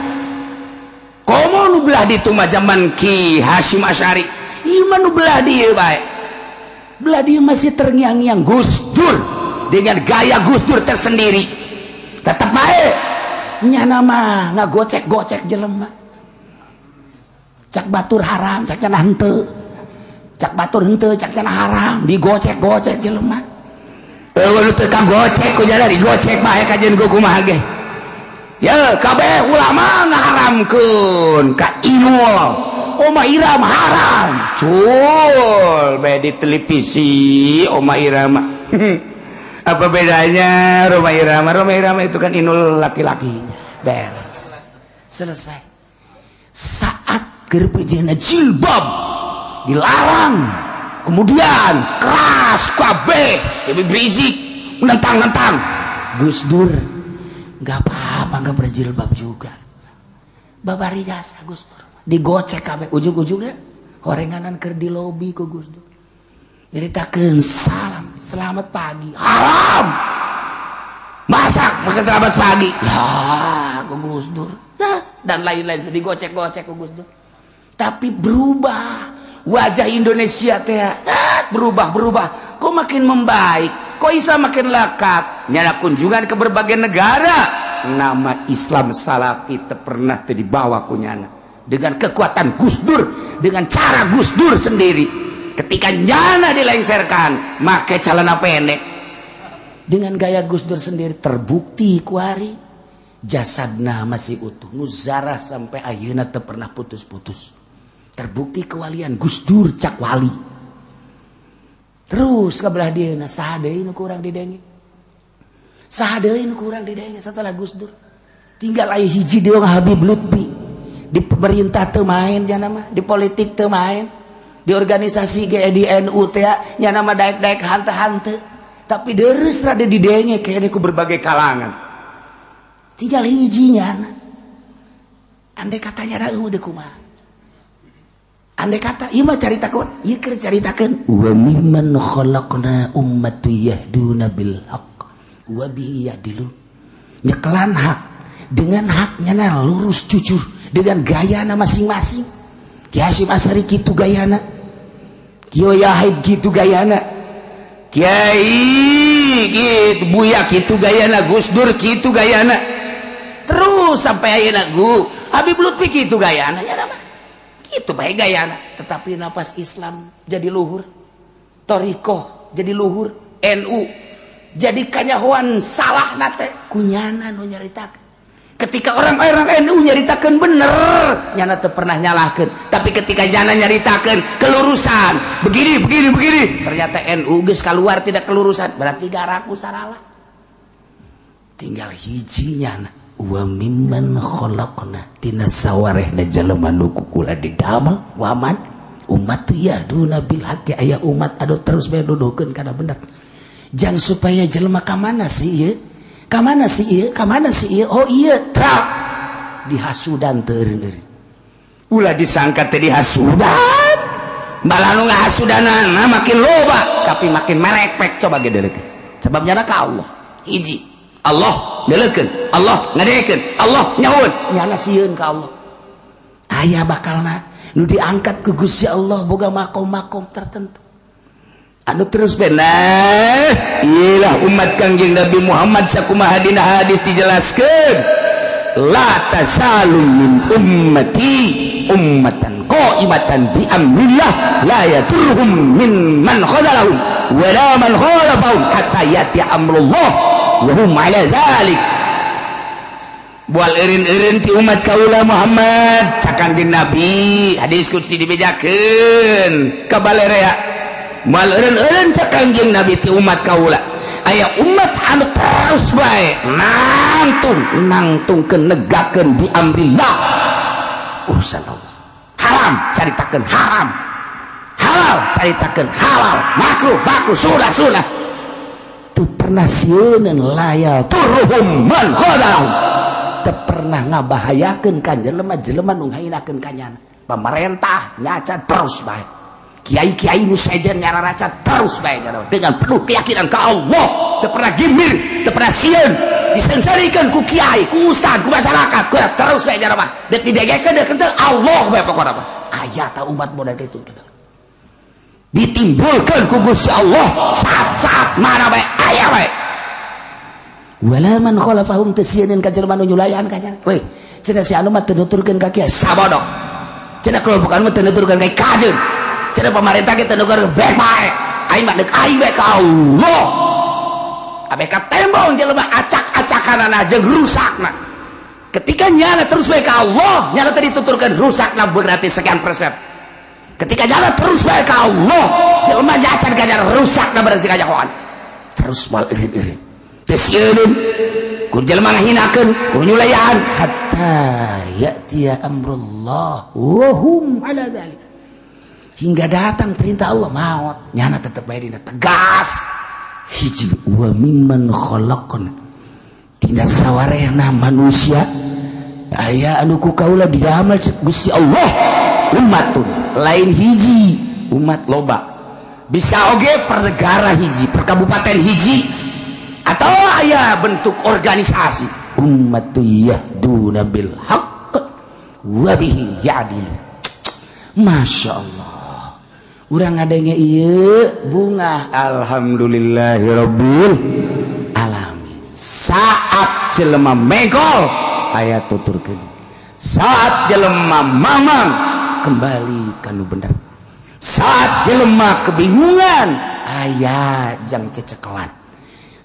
Komo nu belah ditu mah zaman Ki Hasyim Asy'ari, ieu mah nu belah dieu bae. Belah dieu masih terngiang-ngiang Gus Dur dengan gaya Gus Dur tersendiri. Tetep bae nyana mah ngagocek-gocek jelema. Cak batur haram, cak cenah henteu. Cak batur henteu, cak cenah haram, digocek-gocek jelema. Eueuh nu teu kagocek ku jada digocek bae kajeun ku kumaha ge. Ya kabeh ulama ngaharamkeun ka Inul, Oma Irama haram. Cul, bae di televisi Oma Irama. Apa bedanya Roma Irama? Roma Irama itu kan inul laki-lakinya. Beres. Selesai. Saat keur jilbab dilarang, kemudian keras kabeh, Habib Rizieq menentang-nentang. Gus Dur nggak apa-apa, nggak berjilbab juga. Babari jasa Gus Dur. Digocek kabeh ujung-ujungnya horenganan keur di lobi ku Gus Dur. Nyeritakeun salam, selamat pagi. Haram. Masak maka selamat pagi. Ya, ku Gus Dur. Dan lain-lain digocek-gocek ku Gus Dur. Tapi berubah wajah Indonesia teh, berubah-berubah. Kok makin membaik, kok Islam makin lekat. Nyala kunjungan ke berbagai negara, nama Islam Salafi teu pernah teu dibawa ku nyana. Dengan kekuatan Gus Dur, dengan cara Gus Dur sendiri. Ketika nyana dilengserkan, make celana pendek. Dengan gaya Gus Dur sendiri terbukti kuari jasadna masih utuh. Nu zarah sampai ayeuna teu pernah putus-putus. Terbukti kewalian Gus Dur cak wali. Terus ke belah dieuna saha deui nu kurang didenge? Saha deui nu kurang didenge setelah Gus Dur? Tinggal aya hiji deui Habib Lutfi. Di pemerintah teu main nyana mah, di politik teu main, di organisasi ge di NU teh nyana mah daek-daek hante-hante. Tapi deres rada didenge kayaknya ku berbagai kalangan. Tinggal hiji nyana. Andai katanya da eueuh kumaha? Andai kata, ieu mah caritakeun, ieu keur caritakeun wa mimman khalaqna ummatu yahduna bil haqq wa bihi yahdilun. Nyekelan hak dengan haknya na lurus jujur dengan gayana masing-masing. Ki Hasyim Asy'ari kitu gayana, Kiai Yahid kitu gayana, Kiai gitu, Buya kitu gayana, Gus Dur kitu gayana. Terus sampai ayeuna gu Habib Lutfi kitu gayana nya mah. Itu baik gayana, tetapi napas Islam jadi luhur, torikoh jadi luhur, NU jadi kanyahoan salah nate kunyana nu nyaritakeun. Ketika orang-orang NU nyaritakeun bener, nyana teu pernah nyalahkeun. Tapi ketika nyana nyaritakeun kelurusan, begini begini begini, ternyata NU geus keluar tidak kelurusan, berarti garaku saralah. Tinggal hiji nyana. Wa mimman khalaqna tina sawarehna jelema nu ku kula didamel waman umat yahduna bil haqqi, aya umat anu terus bae nuduhkeun kana bener. Jang supaya jelema ka mana sih ieu? Ka mana sih ieu? Ka mana sih ieu? Oh ieu trap dihasudan teu eureun-eureun. Ulah disangka teh dihasudan. Malah nu ngahasudanana makin loba tapi makin merekpek coba ge deuleukeun. Sebab nyana ka Allah. Hiji Allah deleukeun, Allah ngadekeun, Allah nyaun, nyana sieun ka Allah. Aya bakalna nu diangkat ku Gusti Allah boga makom-makom tertentu. Anu terus benar, iyalah umat Kangjeng Nabi Muhammad sakumaha dina hadis dijelaskeun, la tasalu min ummati ummatan qa'imatan bi amrillah la yadurruhum min man khadalahum wa la man khalafahum hatta yati amrullah wa hum ala dzalik. Bual eureun-eureun ti umat kaula Muhammad cak Kangjeng Nabi, hadis qudsi dibejakeun ka balerea. Moal eureun-eureun cak Kangjeng Nabi ti umat kaula. Aya umat anu terus bae nangtung nangtungkeun negakeun bi amrillah urusan Allah. Haram caritakeun haram, halal caritakeun halal, makruh makruh, sunah sunah. Teu pernah sieuneun la yadurruhum man khadalahum. Teu pernah ngabahayakeun ka jelema-jelema nu ngahinakeun ka nyana. Pemerintah nyaca terus bae, kiai-kiai nu sejen nyararaca terus bae dengan penuh keyakinan ka Allah, teu pernah gimir, teu pernah sieun disengsarikeun ku kiai, ku ustad, ku masyarakat, ku terus bae nyana mah. Dek didegekeun dek henteu Allah bae pokona mah. Aya ta umat model kitu ditimbulkan ku Gusti Allah saat-saat mana bae aya bae. Wala man khalafahum teu sieun ka jelema nu nyulayan ka nyana. Weh, cenah si anu mah teu nuturkeun ka kiai sabodok. Cenah kelompok anu mah teu nuturkeun ka kajeun. Cenah pemerintah ge teu nuturkeun bae bae. Aing mah deuk aing bae ka Allah. Abe ka tembong jelema acak-acakanana jeung rusakna. Ketika Ketika nyana terus bae ka Allah, nyana tadi tuturkan rusakna berarti sekian persen. Ketika nyana terus bae ka Allah, jelema jacan kajar rusakna berarti kajahoan. Terus mal eureun-eureun. Teu sieun ku jelema ngahinakeun, ku nyulayaan hatta ya'tiya amrullah wa hum ala dzalik. Hingga datang perintah Allah maut, nyana tetep bae dina tegas. Hiji wa mimman khalaqna. Tina sawarehna manusia aya anu ku kaula didamel cek Gusti Allah umatun lain hiji umat loba bisa oge per negara hiji per kabupaten hiji atau aya bentuk organisasi ummatu yahduna bil haqq wa bihi ya'dilu. Masya Allah urang ngadenge ieu bungah alhamdulillahirabbil alamin. Saat jelema megol aya tuturkeun, saat jelema mamang kembali kanu bener, saat jelema kebingungan aya jang cecekelan,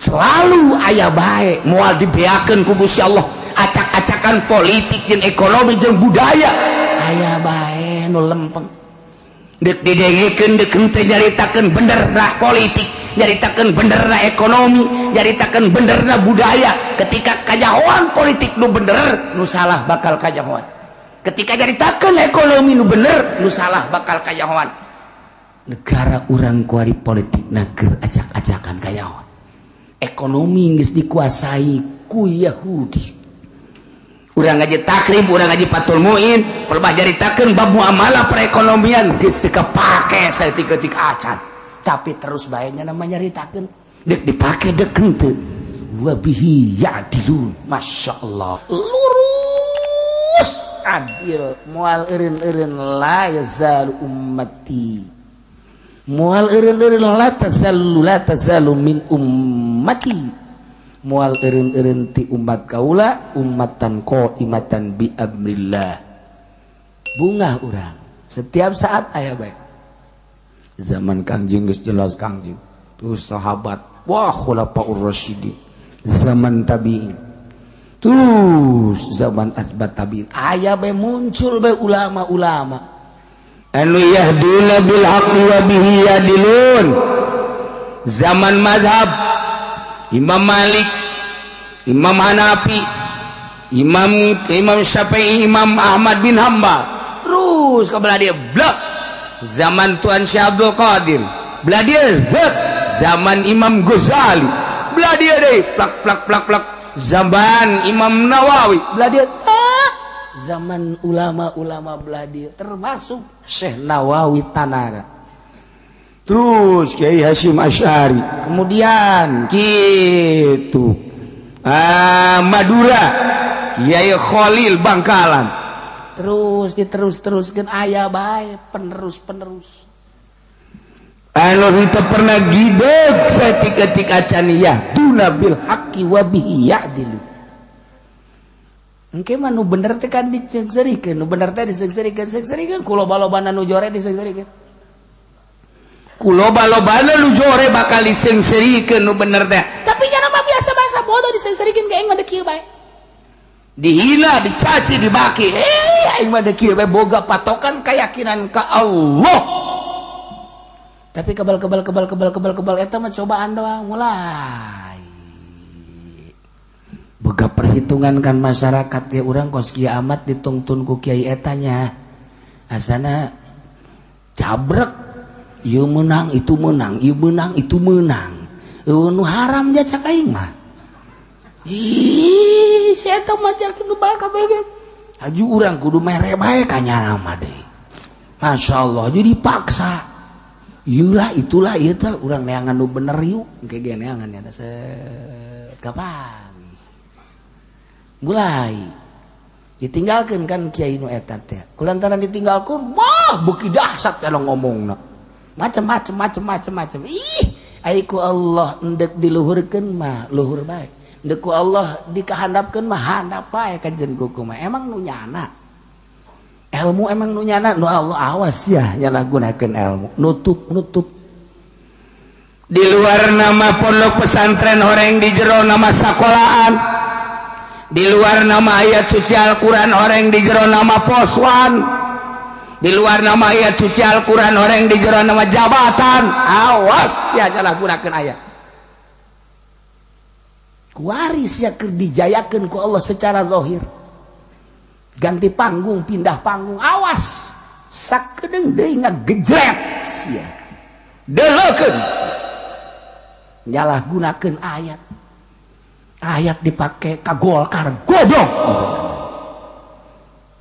selalu aya bae moal dibeakeun ku Gusti Allah. Acak-acakan politik jeung ekonomi jeung budaya aya bae nu lempeng deuk didengekeun deuk henteu nyaritakeun benerna politik, nyaritakeun benerna ekonomi, nyaritakeun benerna budaya. Ketika kajahoan politik nu bener, nu salah bakal kajahoan. Ketika nyaritakeun ekonomi nu bener, nu salah bakal kajahoan. Negara urang kuari politikna keur acak-acakan kajahoan. Ekonomi geus dikuasai ku Yahudi. Urang ngaji Takrib, urang ngaji Fathul Muin, pelebah nyaritakeun bab muamalah perekonomian geus teu kapake saeutik-eutik acan. Tapi terus bae nya namanya nyaritakeun deuk dipake deuk henteu. Wa bihi ya'dilun. Masya Allah lurus adil moal eureun-eureun la yazalu ummati moal eureun-eureun la tazalu la tazalu min ummati moal eureun-eureun ti umat kaula ummatan qaimatan bi amrillah. Bungah urang setiap saat aya bae. Zaman Kangjeng geus jelas Kangjeng terus sahabat wah khulafaur rasyidin, zaman tabiin terus zaman asbat tabiin aya bae muncul bae ulama-ulama anu yahduna bil haqqi wa bihi yadilun. Zaman mazhab Imam Malik, Imam Hanafi, Imam Syafi'i, Imam Ahmad bin Hanbal, terus ke belah dia blok. Zaman Tuan Syekh Abdul Qadir belah dia zat. Zaman Imam Ghazali belah dia deh plak plak plak plak. Zaman Imam Nawawi belah dia tak. Zaman ulama-ulama belah dia termasuk Syekh Nawawi Tanara, terus Kiai Hasyim Asy'ari, kemudian gitu Madura Kiai Khalil Bangkalan, terus diterus-teruskan aya bae penerus-penerus anu henteu pernah gideg saeutik-eutik acan yahduna bil haqqi wa bihi ya'dilu. Engke mah nu bener teh kan diseungseurikeun, nu bener teh diseungseurikeun, seungseurikeun ku loba-lobana nu jore diseungseurikeun. Ku loba-lobana nu jore bakal diseungseurikeun nu bener teh. Tapi jangan mah biasa bahasa bodoh diseungseurikeun ge aing mah deuk kieu bae. Dihina, dicaci, dibaki. Aing mah deuk kieu bae boga patokan keyakinan ka Allah. Tapi kebal kebal kebal kebal kebal kebal eta mah cobaan doang mulai. Boga perhitungan kan masyarakat ya urang kos kieu amat ditungtun ku kiai eta nya. Asana cabrek ieu menang itu menang, ieu menang itu menang. Eueuh nu haram ja cak aing mah. Ih, si eta mah cak gebal kabeh. Haju urang kudu mere bae ka nyana mah deui. Masyaallah jadi dipaksa. Ieulah itulah ieu teh urang neangan nu bener yuk engke ge neangan nya set kapan. Mulai ditinggalkeun kan kiai nu eta teh. Kulantaran ditinggalkeun, wah beuki dahsyat kana ngomongna. Macem-macem macem-macem macem. Ih, ai ku Allah endek diluhurkeun mah luhur bae. Endek ku Allah dikahandapkeun mah handap bae kajen kuku mah. Emang nu nyana. Ilmu emang nu nyana nu Allah awas ya nyalahgunakeun ilmu. Nutup-nutup. Di luar nama pondok pesantren horeng di jero nama sakolaan. Di luar nama ayat suci Al-Quran orang di jero nama poswan, di luar nama ayat suci Al-Quran orang di jero nama jabatan. Awas ya nyalah gunakeun ayat. Kuaris ya keur dijayakeun ku Allah secara zahir. Ganti panggung, pindah panggung, awas sakedeung deui ngagejret sia. Deleukeun. Nyalah gunakeun ayat. Ayat dipakai ka Golkar, goblok.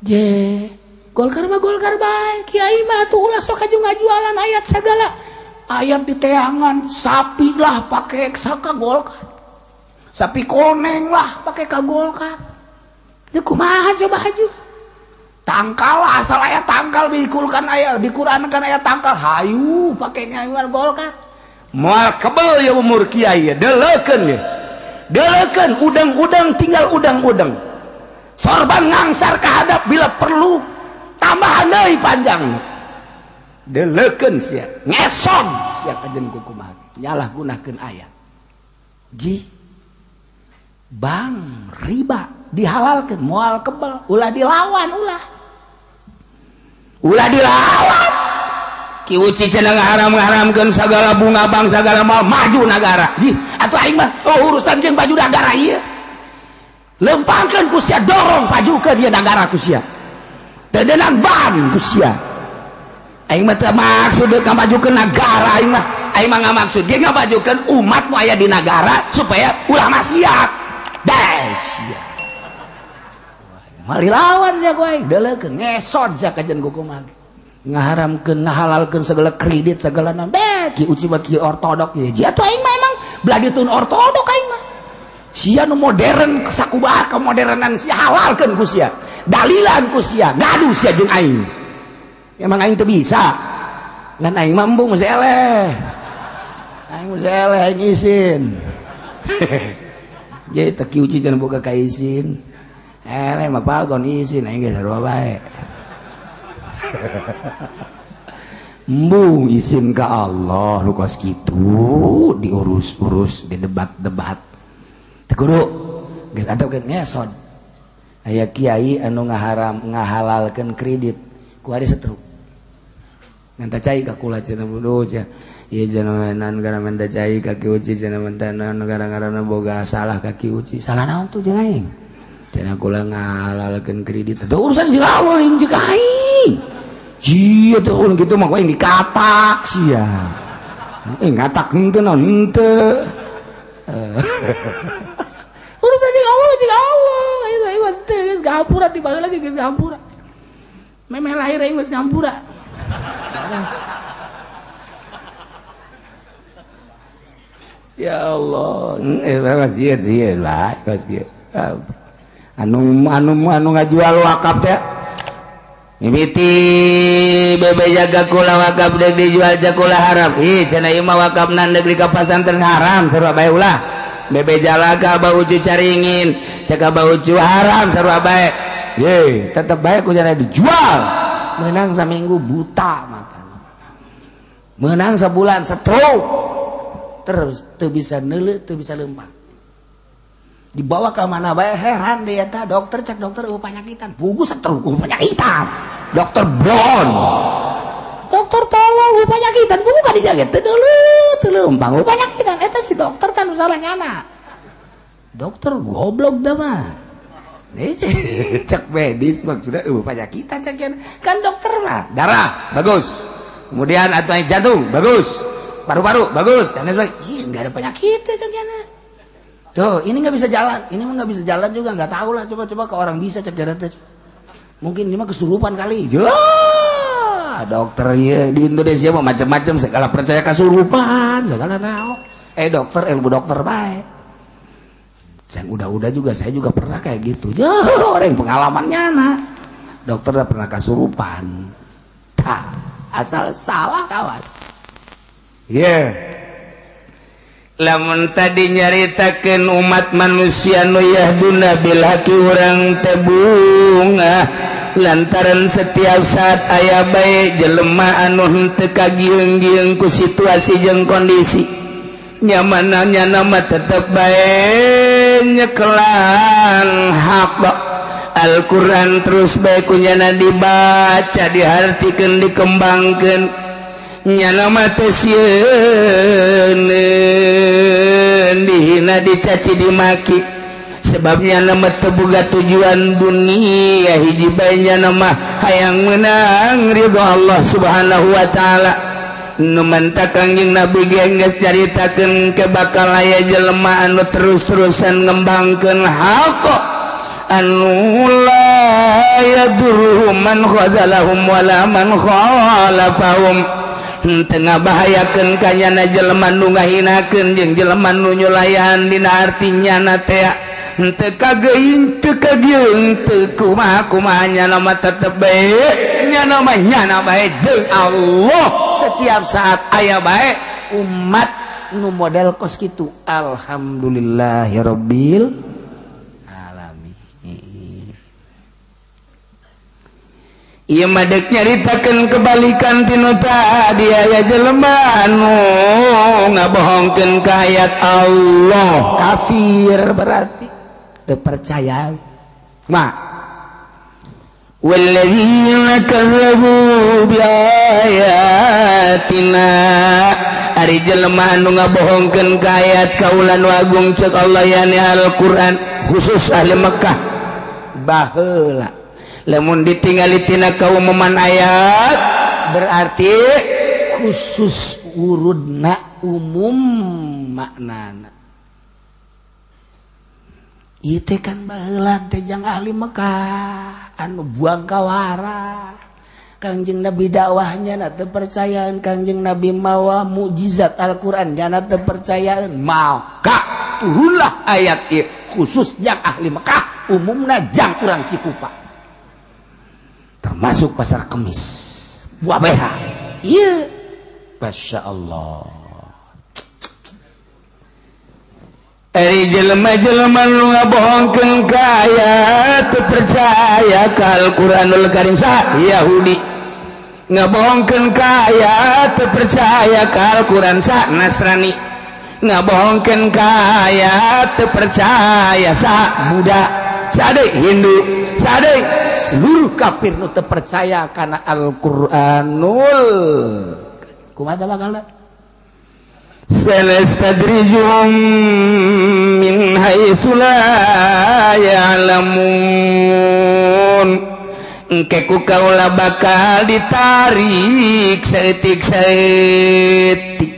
Je, Golkar mah Golkar bae, kiai mah atuh ulah sok aju ngajualan ayat segala. Ayat di teangan, sapi lah pakai saka Golkar. Sapi koneng lah pakai ka Golkar. Ya kumaha coba haju. Tangkal lah, asal ayat tangkal dikulkan ayat, di Quran kan ayat tangkal, hayu pakai ngajual Golkar. Moal kebel ya umur kiai, deleukeun ya. Deleukeun udang-udang tinggal udang-udang. Sorban ngangsar kahadap bila perlu tambahan deui panjang. Deleukeun sia, ngeson sia kajen kukumaha. Nyalah gunakeun ayat. Ji bang riba dihalalkeun moal kebel, ulah dilawan ulah. Ulah dilawan. Ki Uci cenah ngaharam-ngaharamkeun sagala bunga bang sagala mal maju nagara. Ji atuh aing mah oh urusan jeung baju nagara ieu. Lempangkeun ku sia, dorong pajukeun ieu nagara ku sia. Teu deunang ban ku sia. Aing mah teu maksud deuk ngamajukeun nagara aing mah. Aing mah ngamaksud ge ngamajukeun umat nu aya di nagara supaya ulah maksiat. Deh sia. Mari lawan sia ku aing, deleukeun ngesot sia kajen kukumaha. Ngaharamkeun ngahalalkeun segala kredit segala naon. Beh Ki Uci mah ki ortodok ieu. Ji atuh aing mah emang belah ditun ortodok aing mah. Sia nu modern sakumaha kemodernan sia halalkeun ku sia. Dalilan ku sia, ngadu sia jeung aing. Emang aing teu bisa. Ngan aing mah embung geus eleh. Aing geus eleh aing isin. Jadi teu Ki Uci cenah boga ka isin. Eleh mah pagon isin aing geus sarua bae. Embung isin ka Allah nu kos kitu diurus-urus didebat-debat. Teu kudu geus atuh ngesod. Aya kiai anu ngaharam ngahalalkeun kredit ku ari setruk. Minta cai ka kula cenah bodoh cenah. Ieu cenah menan gara minta cai ka Ki Uci cenah minta naon gara-garana boga salah ka Ki Uci. Salah naon tuh jeung aing? Cenah kula ngahalalkeun kredit. Teu urusan jeung Allah jeung aing. Jia tuh ulun gitu mah aing dikatak sia. Ngatak henteu naon henteu. Urusan jeung Allah jeung Allah. Aing mah teu geus ngampura ti baheula lagi geus ngampura. Memeh lahir aing geus ngampura. Ya Allah, sieun lah sieun. Anu anu anu ngajual wakaf teh mimiti bebe jaga kula wakaf deuk dijual jakula haram. Ih cenah ieu mah wakafna deuk di ka pasantren haram sarua bae ulah. Bebe jalaka bau ucu caringin, caka bau ucu haram sarua bae. Ye, tetep bae ku jana dijual. Menang saminggu buta matana. Menang sebulan stroke. Terus teu bisa neuleuh, teu bisa lempang. Dibawa ke mana bae heran dia eta dokter cek dokter eueuh panyakitan. Pugu stroke eueuh panyakitan. Dokter Brown. Dokter tolong eueuh panyakitan, pugu ka dijaga teu neuleuh, teu lempang eueuh panyakitan. Eta si dokter kan nu salah nyana. Dokter goblok dah mah. Cek medis maksudnya eueuh panyakitan cek kan dokter mah darah bagus. Kemudian atau jantung bagus. Paru-paru bagus dan lain sebagainya. Ih, enggak ada penyakit ya cek nyana. Tuh, ini nggak bisa jalan, ini mah nggak bisa jalan juga, nggak tahu lah. Coba-coba ke orang bisa cek jalan tes. Mungkin ini mah kesurupan kali. Ya, dokter ya di Indonesia mah macam-macam segala percaya kesurupan, segala naon. Dokter ilmu dokter baik. Saya udah-udah juga, saya juga pernah kayak gitu. Ya, orang yang pengalamannya nah. Dokter udah pernah kesurupan. Tak, asal salah kawas. Yeah. Lamun tadi nyaritakeun umat manusia nu yahduna bil haqi urang teh bungah lantaran setiap saat aya bae jelema anu henteu kagieung-gieung ku situasi jeung kondisi nyamananya nama tetep bae nyekelan hak Al-Qur'an terus bae ku nyana dibaca dihartikeun dikembangkeun nyana mah teu sieun dihina dicaci dimaki sebabnya nama teu boga tujuan dunia hiji bae nyana mah hayang meunang ridho Allah Subhanahu wa taala. Nu manta Kangjeng Nabi ge geus nyaritakeun ke bakal aya jelema anu terus-terusan ngembangkeun hak anu la yadurruhum man khadalahum wala man khalafahum teu ngabahayakeun ka nyana jelema nu ngahinakeun jeung jelema nu nyulayan dina arti nyana teh teu kageuing teu kagieung teu kumaha-kumaha nyana mah tetep bae nyana mah nyana bae jeung Allah setiap saat aya bae umat nu model kos kitu. Alhamdulillahirabbil alamin. Ieu mah deuk nyaritakeun kebalikan tinu tadi aya jelema anu ngabohongkeun ka ayat Allah kafir berarti teu percaya ma walladzina kazzabu biayatina ari jelema anu ngabohongkeun ka ayat kaula nu agung ceuk Allah yani Al-Qur'an khusus ahli Mekah baheula lamun ditingali tina kaumuman ayat berarti khusus urudna umum maknana. Ieu teh kan baheula teh jang ahli Mekah anu buang kawara Kangjeng Nabi dakwahnya na teu percayaan Kangjeng Nabi mawa mukjizat Al-Qur'an nyana teu percayaan maka turunlah ayat ieu khusus jang ahli Mekah umumna jang urang Cikupa termasuk pasar Kemis wabeha ieu Masya Allah. Ari jelema-jelema nu ngabohongkeun ka ayat teu percaya ka Al-Qur'anul Karim sa Yahudi ngabohongkeun ka ayat teu percaya ka Al-Qur'an sa Nasrani ngabohongkeun ka ayat teu percaya sa Buddha sa Hindu sa seluruh kafir nu teu percaya kana Al-Qur'anul kumaha bakalna sanastadrijuhum min haitsu la ya'lamun engke ku kaula bakal ditarik saeutik-saeutik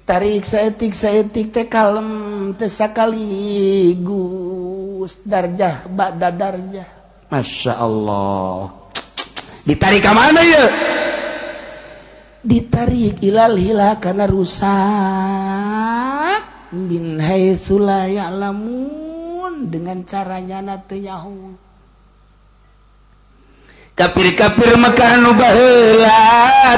tarik saeutik-saeutik teh kalem teh sakaligus darjah ba'da darjah. Masya Allah ditarik ka mana ieu? Ditarik ilal hila karena rusak min haitsu la ya'lamun dengan caranya na teu nyaho. Kafir-kafir Mekah nu baheula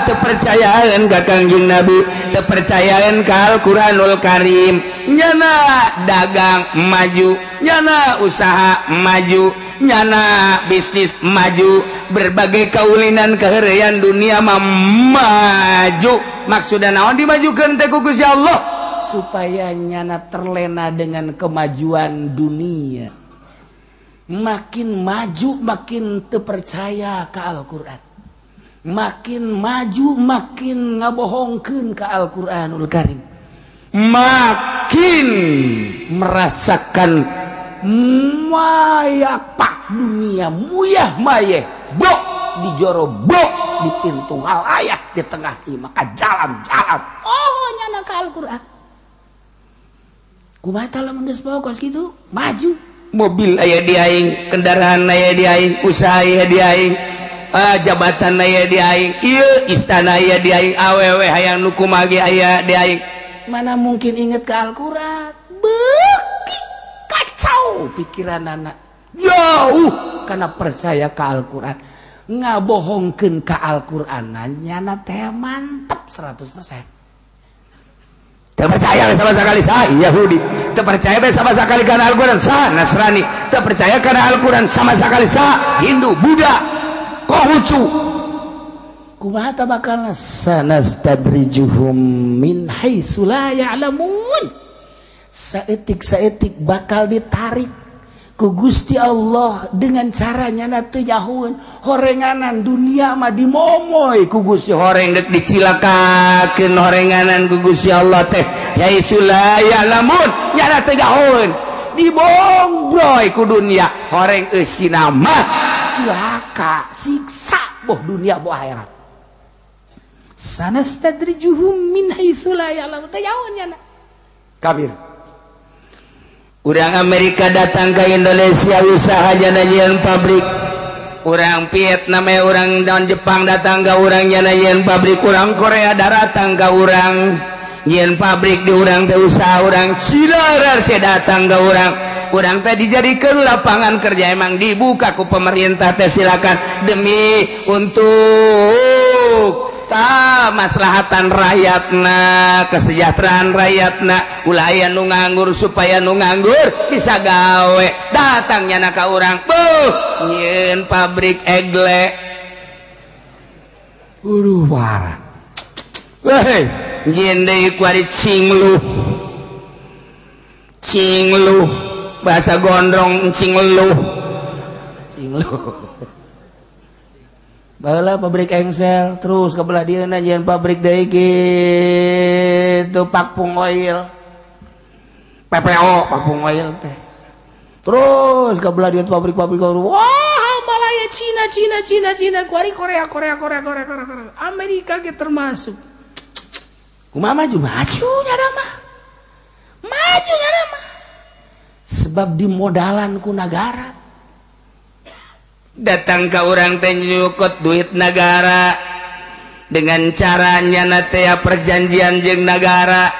teu percayaan ka Kangjeng Nabi teu percayaan ka Al-Qur'anul Karim nyana dagang maju nyana usaha maju nyana bisnis maju berbagai kaulinan keheureuyan dunia mah maju maksudna naon dimajukeun teh ku Gusti Allah supaya nyana terlena dengan kemajuan dunia makin maju makin terpercaya ke Al-Qur'an makin maju makin ngabohongkeun ke Al-Qur'anul Karim makin merasakan mayapak dunia muyah mayeh bok di joro bok di pintu halayah di tengah imah ka jalan-jalan oh nyana ka Al-Qur'an kumaha tah lamun geus pokos kitu maju mobil aya di aing kendaraan aya di aing usaha aya di aing jabatan aya di aing ieu istana aya di aing awewe hayang nu kumaha ge aya di aing mana mungkin inget ke Al-Qur'an beuki kacau pikiran anak jauh karena percaya ke Al-Qur'an ngabohongkeun ka Al-Qur'an nyana teh mantep 100% teu percaya sama sekali sa Yahudi teu percaya sama sekali kana Al-Qur'an sa Nasrani teu percaya kana Al-Qur'an sama sekali sa Hindu Buddha Konghucu kumaha ta bakalna sanastadrijuhum min haitsu la ya'lamun Saeutik-saeutik bakal ditarik ku Gusti Allah dengan caranya na teu nyahoeun. Horenganan dunia mah dimomoy ku Gusti, horeng dek dicilakakeun horenganan ku Gusti Allah teh. Haitsu la ya'lamun, nyana teu nyahoeun, dibombroy ku dunia horeng eusina mah cilaka, siksa, boh dunia boh akhirat. Sanastadrijuhum min haitsu la ya'lamun, teu nyahoeun nyana. Kafir. Urang Amerika datang ke Indonesia, usaha nyieun pabrik. Orang Vietnam, orang dan Jepang datang ke urang, nyieun pabrik. Urang Korea datang ke urang, nyieun pabrik di urang teh usaha. Urang Cina RC datang ke urang, urang teh dijadikan lapangan kerja. Emang dibuka ku pemerintah teh, silakan, demi untuk ta maslahatan rakyatna, kesejahteraan rakyatna, ulah aya nu nganggur, supaya nu nganggur bisa gawe. Datangnya na ka urang, buh, nyieun pabrik egle. Uruh parah. Weh, nyieun deui kuari cinglu. Cinglu bahasa gondrong, cinglu. Cinglu. Baheula pabrik engsel, terus ke belah dieu nyieun pabrik deui kitu, Pakpung Oil. PPO, Pakpung Oil teh. Terus ke belah dieu pabrik-pabrik, wah, Malaya, Cina, Cina, Cina, Cina, kuari Korea, Korea, Korea, Korea, Korea, Korea. Amerika ge termasuk. Kumaha maju? Maju nyana mah. Maju nyana mah. Sebab dimodalan ku negara. Datang ke urang teh nyukut duit negara dengan caranya teh perjanjian jeung negara,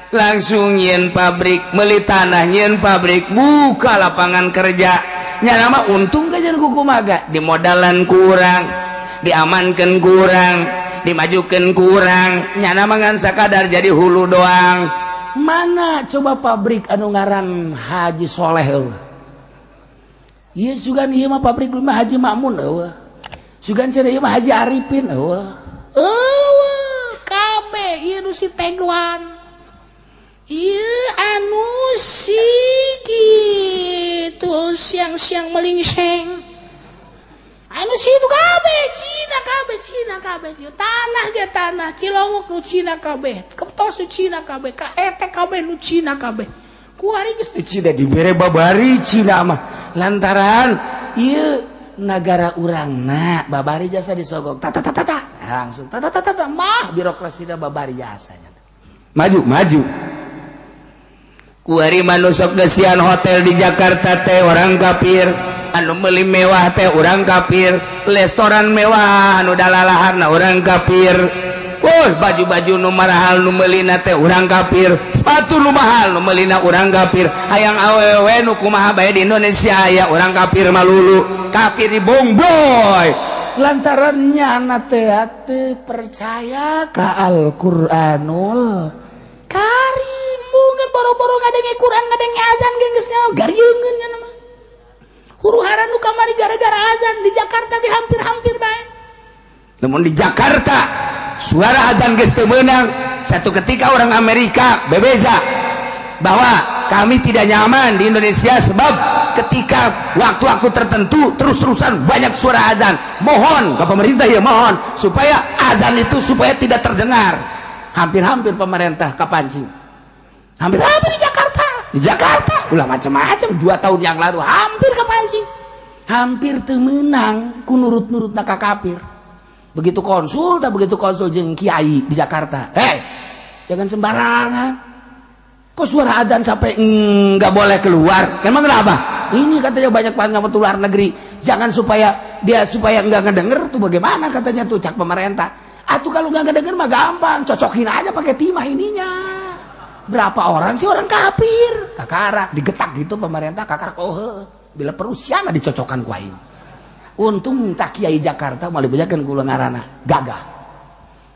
langsung nyieun pabrik, meuli tanah, nyieun pabrik, buka lapangan kerja. Nyana mah untung kajian kumaha, dimodalan kurang, diamankan kurang, dimajukan kurang, nyana mah ngan sakadar jadi hulu doang. Mana coba pabrik anu ngaran Haji Soleh eueuh? Ieu sugan ieu mah pabrik mah Haji Makmun eueuh. Sugan cenah ieu mah Haji Arifin eueuh. Eueuh, kabeh ieu nu si Tegwan. Ieu anu si kitu siang-siang melingseng. Anu si itu kabeh Cina, kabeh Cina, kabeh Cina. Tanah ge tanah Cilongok nu Cina kabeh. Keptos nu Cina kabeh, KET kabeh nu Cina kabeh. Kuari geus Teu Cina dibere babari Cina mah, lantaran ieu nagara urangna babari jasa disogok tata tata tata langsung tata tata tata mah birokrasi da babari jasanya. Maju maju. Kuari manusok gesian hotel di Jakarta teh orang kafir, anu meuli mewah teh orang kafir, restoran mewah anu dalalaharna orang kafir. Oh, baju-baju nu marahal nu meulina teh urang kafir, sepatu nu mahal nu meulina urang kafir, hayang awewe nu kumaha bae di Indonesia aya urang kafir malulu, kafir dibongboy. Lantaran nyana teh teu percaya ka Al-Qur'anul Karim. Mungkin boro-boro ngadenge Quran, ngadenge azan ge geus nyaho garieungeun nya mah. Huru hara nu kamari gara-gara azan di Jakarta ge hampir-hampir bae. Namun di Jakarta suara azan geus teu meunang. Satu ketika orang Amerika bebeza bahwa kami tidak nyaman di Indonesia sebab ketika waktu-waktu tertentu terus-terusan banyak suara azan. Mohon ke pemerintah ya, mohon supaya azan itu supaya tidak terdengar. Hampir-hampir pemerintah kapancing. Hampir-hampir di Jakarta. Di Jakarta ulah macam-macam 2 tahun yang lalu hampir kepancing. Hampir teu meunang ku nurut-nurutna ka kafir. Begitu konsul, tak begitu konsul jeung kiai di Jakarta. Hei, jangan sembarangan. Kok suara adzan sampai nggak boleh keluar? Emang kenapa? Ini katanya banyak banget luar negeri. Jangan supaya dia supaya nggak ngedenger tuh bagaimana katanya tuh cak pemerintah. Atau kalau nggak ngedenger mah gampang, cocokin aja pakai timah ininya. Berapa orang sih orang kafir? Kakara digetak gitu pemerintah, kakara oh bila perusiana dicocokkan ku aing. Untung tak kiai Jakarta malah dibejakeun ku ngaranna gagah.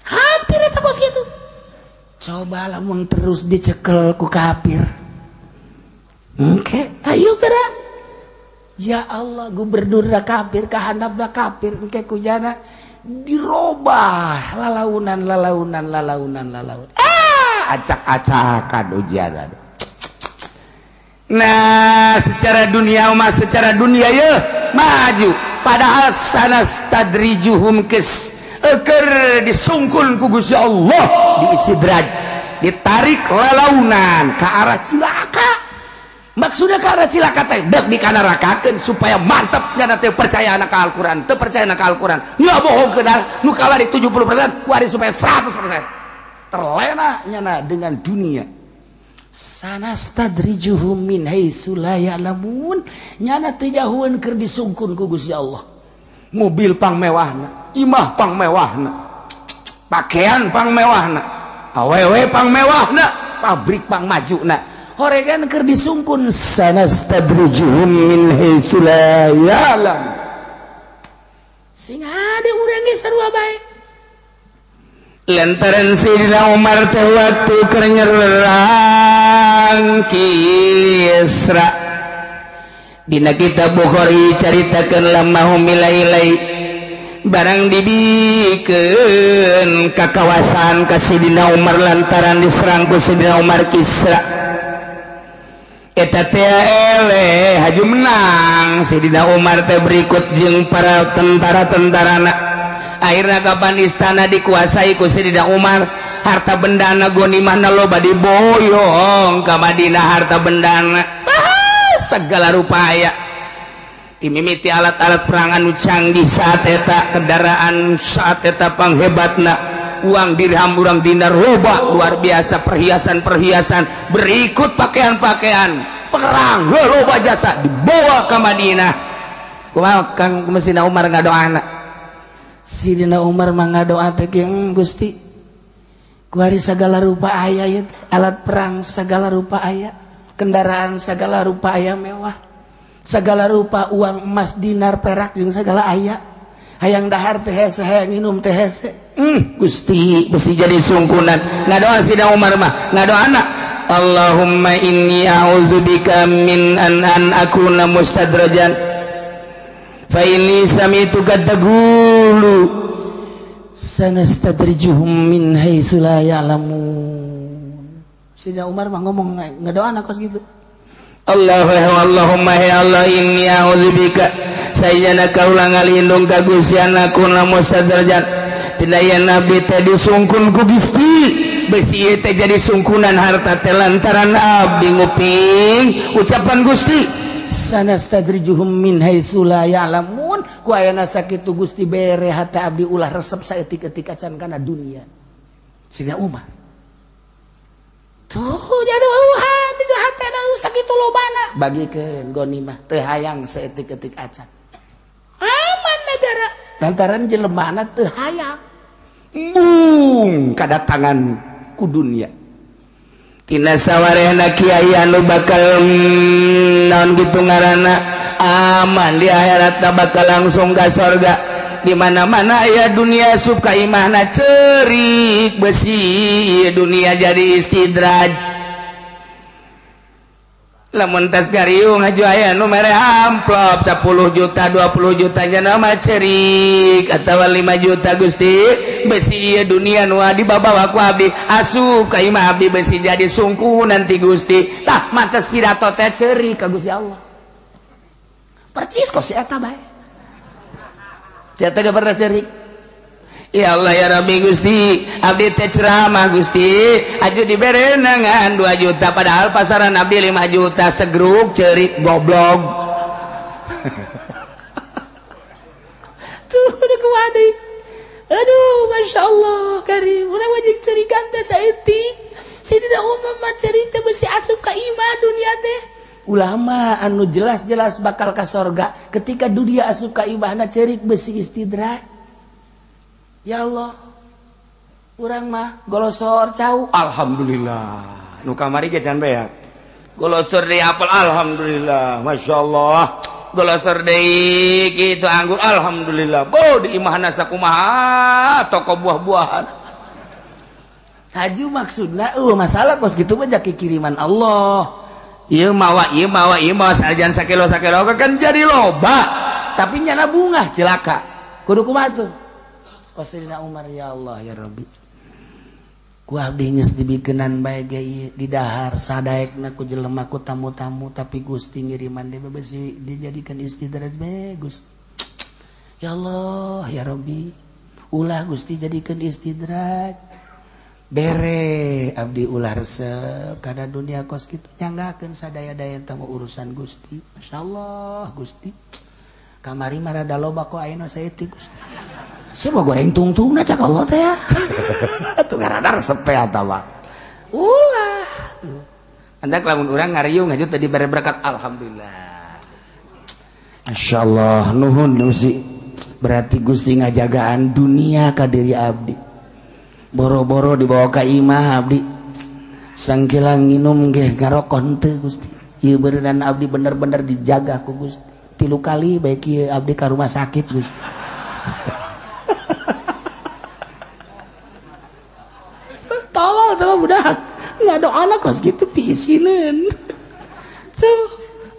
Hampir eta kos gitu. Coba lamun terus dicekel ku kafir. Engke, ayo gerak. Ya Allah, gubernur kafir, kahandapna kafir, engke kujana dirobah lalaunan lalaunan lalaunan lalaunan. Ah, acak-acakan ujian. Nah, secara dunia mah, secara dunia ya maju, padahal sanastadrijuhum kes eker disungkun ku Gusti Allah, diistidraj, ditarik lalaunan ke arah cilaka. Maksudnya ke arah cilaka teh dek dikanarakakeun supaya mantep nya teh percaya anak Al-Qur'an, teu percaya anak Al-Qur'an. Nggak bohong keun nu kawari 70%, kuari supaya 100%. Terlena nyana dengan dunia. Sanastadrijuhum min haitsu la ya'lamun, nyana teu jahueun keur disungkun ku Gusti Allah. Mobil pang mewahna, imah pang mewahna, pakaian pang mewahna, awewe pang mewahna, pabrik pang majuna. Horegan keur disungkun sanastadrijuhum min haitsu la ya'lamun. Sing hade urang ge sarua bae. Lantaran Sayyidina Umar teh waktu keur nyerang Kisra, dina kitab Bukhari caritakeun lamma humila ilai, barang dibikeun ka kawasan ka Sayyidina Umar lantaran diserang ku Sayyidina Umar Kisra eta teh eleh haju menang Sayyidina Umar teh berikut jeung para tentara-tentarana. Akhirnya kapan istana dikuasai ku Sayyidina Umar, harta bendana ghanimahna loba diboyong ka Madinah, harta bendana segala rupa aya, dimimiti alat-alat perang anu canggih saat eta, kendaraan saat eta panghebatna, uang dirham, urang dinar loba luar biasa, perhiasan-perhiasan berikut pakaian-pakaian perang loba jasa dibawa ke Madinah. Kumaha Kang Sayyidina Umar ngadoana? Sidina Umar mah ngadoa teh Gusti, kuari segala rupa aya ieu, alat perang segala rupa aya, kendaraan segala rupa aya mewah, segala rupa uang emas dinar perak jeung segala aya, hayang dahar teh hese, hayang minum teh hese. Gusti besi jadi sungkunan. Ngadoa Sidina Umar mah ngadoana, Allahumma inni a'udzubika min an akuna mustadrajan fa inni sami'tuka taqulu sanastadrijuhum min haitsu la ya'lamun. Sidina Umar mah ngomong ngadoana kos gitu. Allahumma ya Allah inni a'udzubika, sayana kaula ngalindung ka Gusti anakuna mustadrajan, tina yen abdi teh disungkun ku Gusti, besi ieu teh jadi sungkunan harta teh lantaran abdi nguping ucapan Gusti sanastadrijuhum min haitsu la ya'lamun, ku ayana sakitu Gusti bere hate abdi ulah resep saeutik-eutik acan kana dunia. Sidina Umar tuh jadi eueuhan di hatena sakitu lobana, bagikeun ghanimah teu hayang saeutik-eutik acan, aman negara lantaran jelemana teu hayang embung kadatangan ku dunia. Tina sawarehna kiai anu bakal naon kitu ngaranna aman di akhirat bakal langsung ka sorga. Di mana-mana aya dunia suka imahna cerik besi dunia jadi istidraj. Lamun tas gariung haju aya nu mere amplop 10 juta 20 juta nya mah cerik atawa 5 juta Gusti besi ieu dunia nu dibabawa ku abdi asup ka imah abdi besi jadi sungkuh nanti Gusti. Tah mantes pidato teh cerik ka Gusti Allah. Percis kok si eta bae. Eta ge pernah cerik. Ya Allah ya Rabbi Gusti, abdi teh ceramah Gusti, aju dibere ngan 2 juta padahal pasaran abdi 5 juta segruk cerik goblok. Tuh udah kuadi. Aduh, Masya Allah karim. Urang wajib cerikan teh saeutik. Sayyidina Umar mah cerita besi asup ka imah dunia teh. Ulama anu jelas-jelas bakal ka sorga ketika dunia asup ka imahna cerik besi istidraj. Ya Allah, urang mah golosor cau, alhamdulillah. Nu kamari ge can beak. Golosor deui apel, alhamdulillah, masya Allah. Golosor deui kitu anggur, alhamdulillah. Bo di imahna sakumaha toko buah-buahan. Haju maksudna masalah kos kitu mah jaki kiriman Allah. Ieu mawa, ieu mawa, ieu mawa sajan sakilo sakilo kan jadi loba. Tapi nyana bunga cilaka. Kudu kumaha tuh? Sayyidina Umar, ya Allah ya Rabbi, Ku abdi geus dibikenan bae ge ieu didahar sadaekna ku jelema ku tamu-tamu tapi Gusti ngiriman deui besi dijadikan istidraj bae Gusti. Ya Allah ya Rabbi, ulah Gusti jadikan istidraj. Bere abdi ulah resep kana dunia kos kitu nyanggakeun sadaya-daya tamu urusan Gusti. Masyaallah Gusti. Kamari mah rada loba kok ayeuna saeutik Gusti. Siapa goreng tungtungna cak Allah teh ya. Tuh ngarana resep teh atawa. Ulah tuh. Andak lamun urang ngariung aja tadi bare berkat alhamdulillah. Masyaallah nuhun Gusti. Berarti Gusti ngajagaan dunia ka diri abdi. Boro-boro dibawa ka imah abdi. Sangkilang nginum ge ngarokon teu Gusti. Ieu beureunan abdi bener-bener dijaga ku Gusti. 3 kali baik ieu abdi ka rumah sakit Gusti. Tolol tuh budak nggak doa anak kos gitu piisineun tuh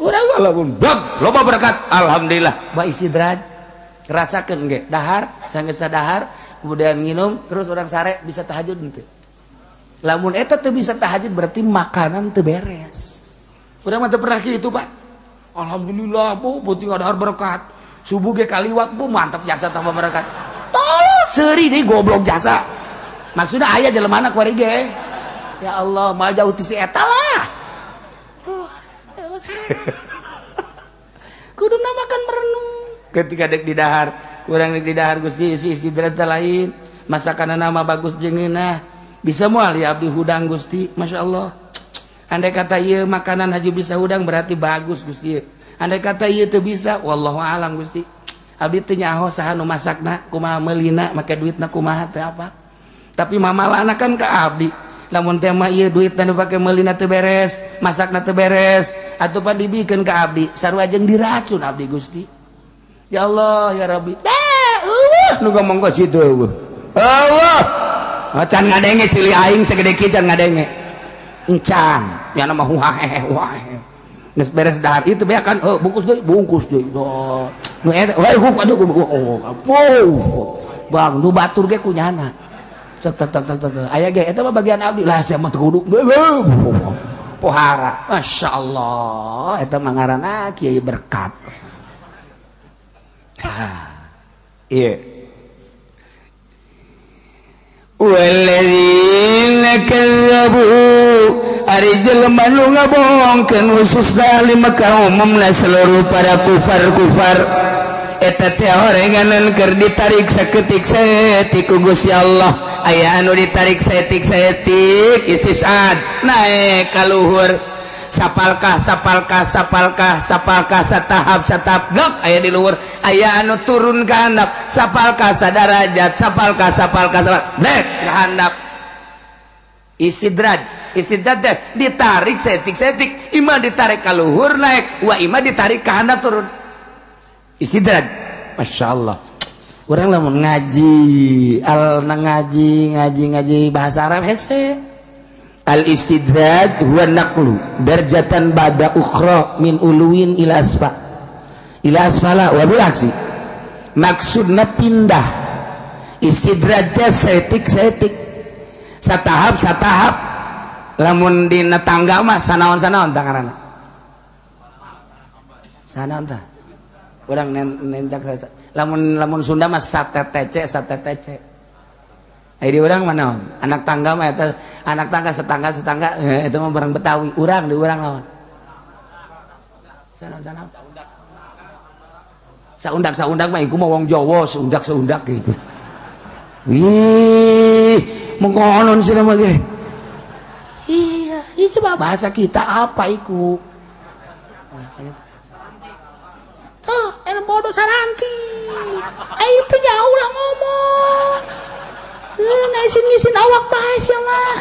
urang walaupun bag loba berkat alhamdulillah ba istidraj rasakeun ge dahar sanggeus dahar kemudian nginum terus orang sare bisa tahajud henteu lamun eta teu bisa tahajud berarti makanan teu beres urang mah teu pernah kitu Pak alhamdulillah bu penting dahar berkat subuh ge kaliwat bu mantap jasa tambah berkat tolol seuri deui goblok jasa maksudnya ayah jelema anak kuari ge ya Allah mal jauh ti si eta lah kuduna makan merenung ketika dek di dahar urang dek di dahar Gusti isi istirahat lain masakan nama bagus jeung ngeunah bisa moal ya abdi hudang Gusti masyaallah andai kata ieu makanan haji bisa hudang berarti bagus Gusti andai kata ieu teu bisa wallahu alam Gusti abdi teu nyaho saha nu masakna kumaha meulina make duitna kumaha teu apa tapi mamalana kan ke abdi lamun teh mah ieu duit nu dipake meulina teu beres masakna teu beres atuh pan dibikeun ka abdi sarua jeung diracun abdi Gusti ya Allah ya Rabbi Eueuh nu ngomong ka situ eueuh eueuh can ngadenge cili aing segede kieu can ngadenge encan nya mah huah huah geus beres dahar itu beak kan heuh bungkus deui oh nu eta we huk aduh oh bang nu batur ge kunyana cek tek tek tek aya ge eta mah bagian abdi lah sia mah teu kudu pohara masyaallah eta mah ngaranna kiai berkat iya walladzina kadzabu ari jelema nu ngabohongkeun khususna ahli Mekah umumna seluruh para kufar-kufar eta teh orenganan keur ditarik saketik saeutik ku Gusti Allah aya anu ditarik saeutik-saeutik istisad naek ka luhur sapalkah sapalkah sapalkah sapalkah satahap satahap blok aya di luhur aya anu turun ka handap sapalkah sadarajat sapalkah sapalkah sapalkah blek ka handap istidraj istidraj teh ditarik saeutik-saeutik imah ditarik ka luhur naek wa imah ditarik ka handap turun istidraj masyaallah urang lamun ngaji al ngaji ngaji ngaji bahasa Arab hese al istidraj huwa naqlu darjatan ba'da ukhra min uluwin ila asfa ila asfala wa bil aksi maksudna pindah istidraj teh saeutik-saeutik satahap satahap lamun dina tangga mah sanaon-sanaon tah ngaranna sanaon tah urang nentak lamun lamun Sunda mah satetece satetece ai di urang mah naon anak tangga mah eta anak tangga setangga setangga eta mah barang Betawi urang di urang naon sana sana saundak saundak mah iku mah wong Jawa saundak saundak gitu ih mengkonon sih mah ge iya iki mah bahasa kita apa iku bahasa kita tuh enak bodoh saranti itu jauh lah ngomong ngisin-ngisin awak bae sia mah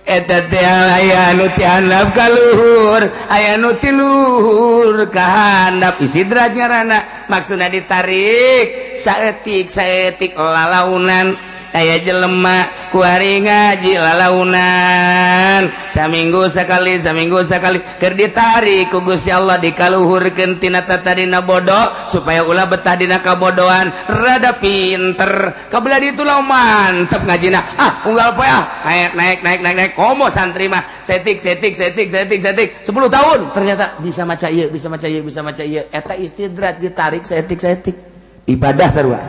eta teh aya anu ti handap ka luhur aya anu ti luhur ka handap istidraj ngaranna maksudna ditarik saeutik saeutik lalaunan Aya jelema kuari ngaji lalaunan saminggu sekali, saminggu sekali, keur ditarik ku Gusti Allah, dikaluhurkeun tina tatadina bodoh supaya ulah betah dina kabodohan, rada pinter. Kabelah ditu lah mantep ngajina. Ah, unggal poe ah, naik naik naik naik naik. Komo santri mah setik setik setik setik setik, 10 tahun ternyata bisa maca ieu, bisa maca ieu, bisa maca ieu. Eta istidraj, ditarik setik setik. Ibadah sarua,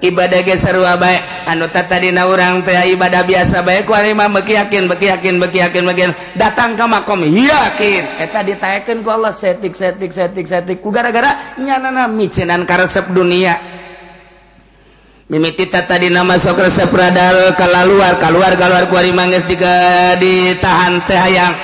ibadah ge sarua bae. Anu tadina urang teh ibadah biasa bae, ku ari mah beuki yakin, beuki yakin, beuki yakin, beuki yakin, datang ka makom yakin. Eta ditaekeun ku Allah setik setik setik setik, ku gara-gara nyanana miceunan karesep dunia. Mimiti tadina masuk resep radal keluar keluar keluar, ku ari mah geus ditahan teh hayang.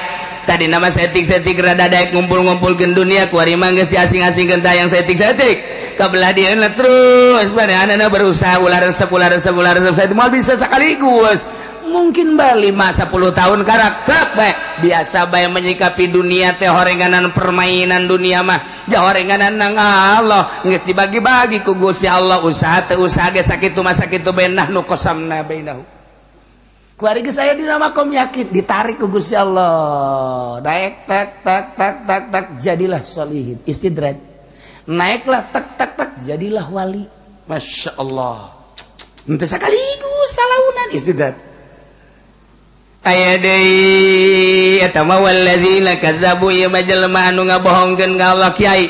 Tadi nama setik-setik rada daek ngumpul-ngumpulkeun dunia, ku ari mah geus diasing-asingkeun teh hayang setik-setik. Kabelah dia terus manehna berusaha ulah resep, ulah resep, ulah resep. Saya moal bisa sekaligus, mungkin bae 5 10 tahun karakter bae biasa bae menyikapi dunia teh. Horenganan permainan dunia mah jahorenganan nang Allah geus dibagi-bagi ku Gusti Allah. Usaha teu usaha ge sakitu mah sakitu bae. Nahnu qasamna bainahu. Kuari geus aya dina makom yakin, ditarik ku Gusti Allah, naik tak tak tak tak tak, jadilah solihin, istidraj. Naiklah tak tak tak, jadilah wali. Masya Allah, ente sekaligus salaunan istidraj. Aya deui eta mah wallazina kazzabu, ieu mah jelema anu ngabohongkeun ka Allah. Kiai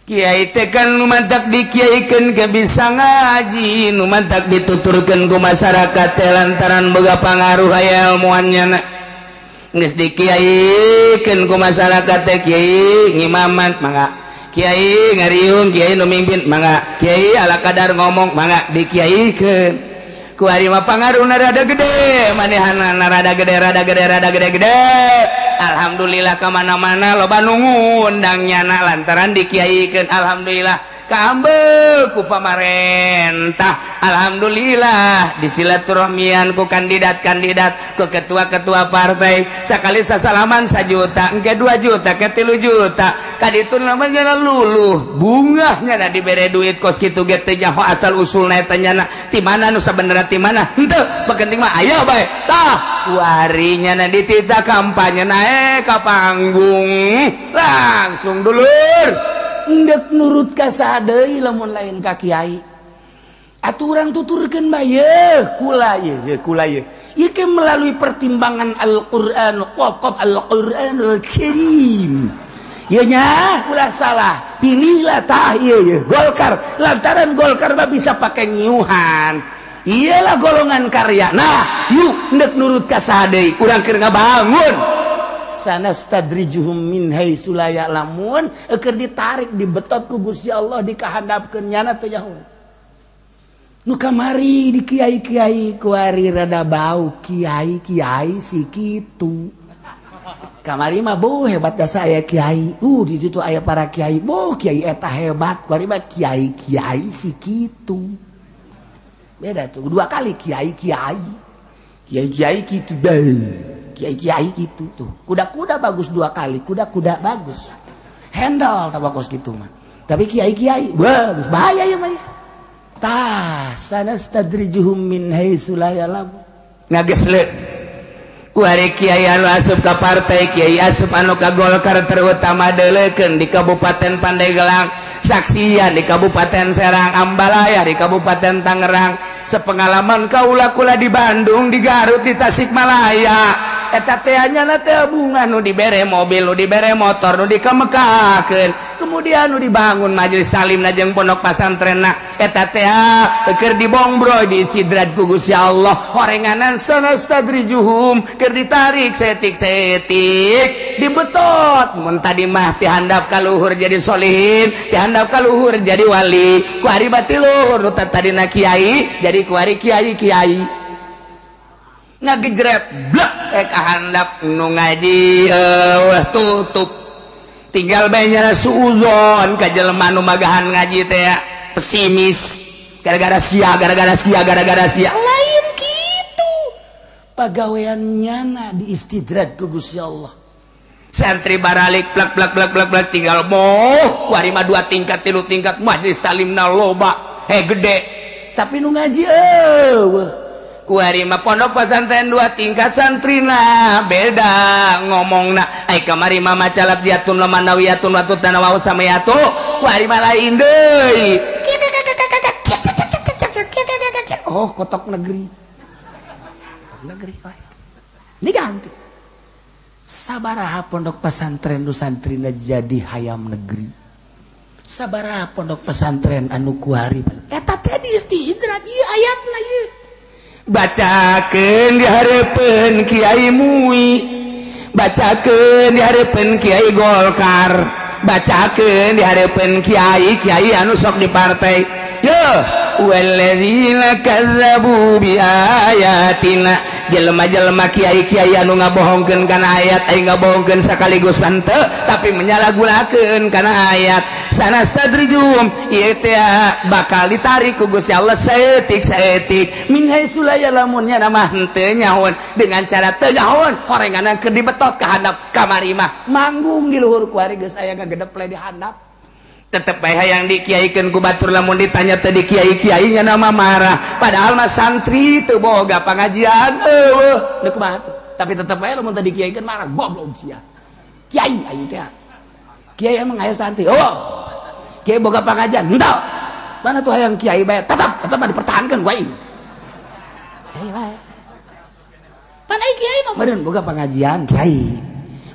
kiai teh kan nu mantak dikiaikeun ke bisa ngaji, nu mantak dituturkeun ku masyarakat teh lantaran boga pangaruh, aya ilmuannya. Na geus dikiaikeun ku masyarakat teh, kiai ngimaman mangga, kiai ngariung, kiai nu mimpin mangga, kiai ala kadar ngomong mangga. Dikiaikeun ku ari mah pangaruhna rada gede, manehana rada gede, rada gede, rada gede gede. Alhamdulillah, kemana-mana loba nu ngundang nyana lantaran dikiaikeun. Alhamdulillah, kaambeu ku pamarentah, alhamdulillah disilaturahmian ku kandidat-kandidat, ku ketua-ketua partai. Sakali sasalaman 1 juta, engke 2 juta, ke 3 juta. Kaditu namanya luluh bungahnya na dibere duit kos kitu ge teu nyaho asal usulna eta nyana ti mana, nu sabenerna ti mana henteu penting mah aya bae. Tah, kuarinya na ditita kampanye naik ka panggung langsung, dulur, ndek nurut ka saha deui lamun lain ka kiai? Atuh urang tuturkeun bae ye kula ye ye kula ye. Ieu ke melalui pertimbangan Al-Qur'an, qaf Al-Qur'anul Karim. Ieu nya ulah salah pilihlah. Tah, ieu ye Golkar, lantaran Golkar mah bisa pakai nyiuhan, iyalah golongan karya. Nah, yuk, ndek nurut ka saha deui? Urang keur ngabangun. Sanastadrijuhum min haitsu la ya'lamun. Keur ditarik, dibetot ku Gusti Allah, dikahandapkeun, nyana teu nyaho. Nu kamari di kiai-kiai, kuari rada bau kiai-kiai si kitu. Kamari mah bu hebat jasa aya kiai, di situ aya para kiai, bu kiai eta hebat. Kuari mah kiai-kiai si kitu. Beda tuh, dua kali kiai-kiai, kiai-kiai kitu bae, kiai-kiai kitu tuh. Kuda-kuda bagus dua kali, kuda-kuda bagus, handle tak bagus gitu mah. Tapi kiai-kiai bagus, bahaya ya mah. Tah, sanastadrijuhum min haitsu la ya'lamun. Ngagesle kuari kiai anu asup ka partai, kiai asup anu ka Golkar, terutama deuleukeun di Kabupaten Pandeglang, saksian di Kabupaten Serang, Ambalaya, di Kabupaten Tangerang. Sepengalaman kaula kula di Bandung, di Garut, di Tasikmalaya, eta teh nya teh bunga nu dibere mobil, nu dibere motor, nu dikamekakeun, kemudian nu dibangun majelis talim jeung pondok pasantrenna, eta teh keur dibongbroy, diistidraj ku Gusti Allah. Horenganan sanastadrijuhum, keur ditarik setik-setik, dibetot. Mun tadi mah ti handap ka luhur jadi solihin, ti handap ka luhur jadi wali, ku ari bati luhur. Nu tadina kiai jadi kuari kiai kiai ngagejret blek eh kahandap. Nu ngaji tutup, tinggal bae suuzon ka jelema nu magahan ngaji teh, pesimis gara-gara sia, gara-gara sia, gara-gara sia. Lain gitu, pagawean nyana diistidraj ku Gusti Allah. Santri baralik plak plak plak plak plak, tinggal moh kuari mah dua tingkat, tilu tingkat, majelis talimna loba, gede. Tapi nu ngaji euweuh. Kuari mah pondok pesantren dua tingkat, santrina beda ngomongna. Ai kamari mah maca labdiatun lamanawiyatun watu tanawaw samayatu, kuari mah lain deui. Oh, kotok negeri. Kotok negeri wae. Ini ganti. Sabaraha pondok pesantren nu santrina jadi hayam negeri? Sabaraha pondok pesantren anu kuari eta teh diistidraj ieu ayatna ieu? Bacakeun di hareupeun Kiai MUI, bacakeun di hareupeun Kiai Golkar, bacakeun di hareupeun kiai kiai anu sok di partai. Yo, walladzina kazzabu biayatina, jelema-jelema kiai-kiai anu ngabohongkeun kana ayat. Ai ngabohongkeun sekaligus henteu, tapi menyalahgunakeun kana ayat. Sanastadrijuhum, ieu teh bakal ditarik ku Gusti Allah saeutik saeutik, min haitsu la ya'lamun, nya mah henteu nyahoan, dengan cara teu nyahoan horenganna keur dibetot ka handap. Kamari mah manggung di luhur, kuari geus aya ngagedeple di handap. Tetep bae hayang dikiaikeun ku batur. Lamun ditanya teh di kiai-kiainya nama marah, padahal mah santri teu boga, pengajian euweuh, deuk kumaha tuh? Tapi tetep bae lamun teu dikiaikeun marah, goblok sia kiai. Aing teh kiai, emang aya santri? Oh, kiai boga pengajian henteu? Mana tuh hayang kiai bae, tetep tetep mah dipertahankeun ku aing. Kiai bae pan, ai kiai mah meureun boga pengajian, kiai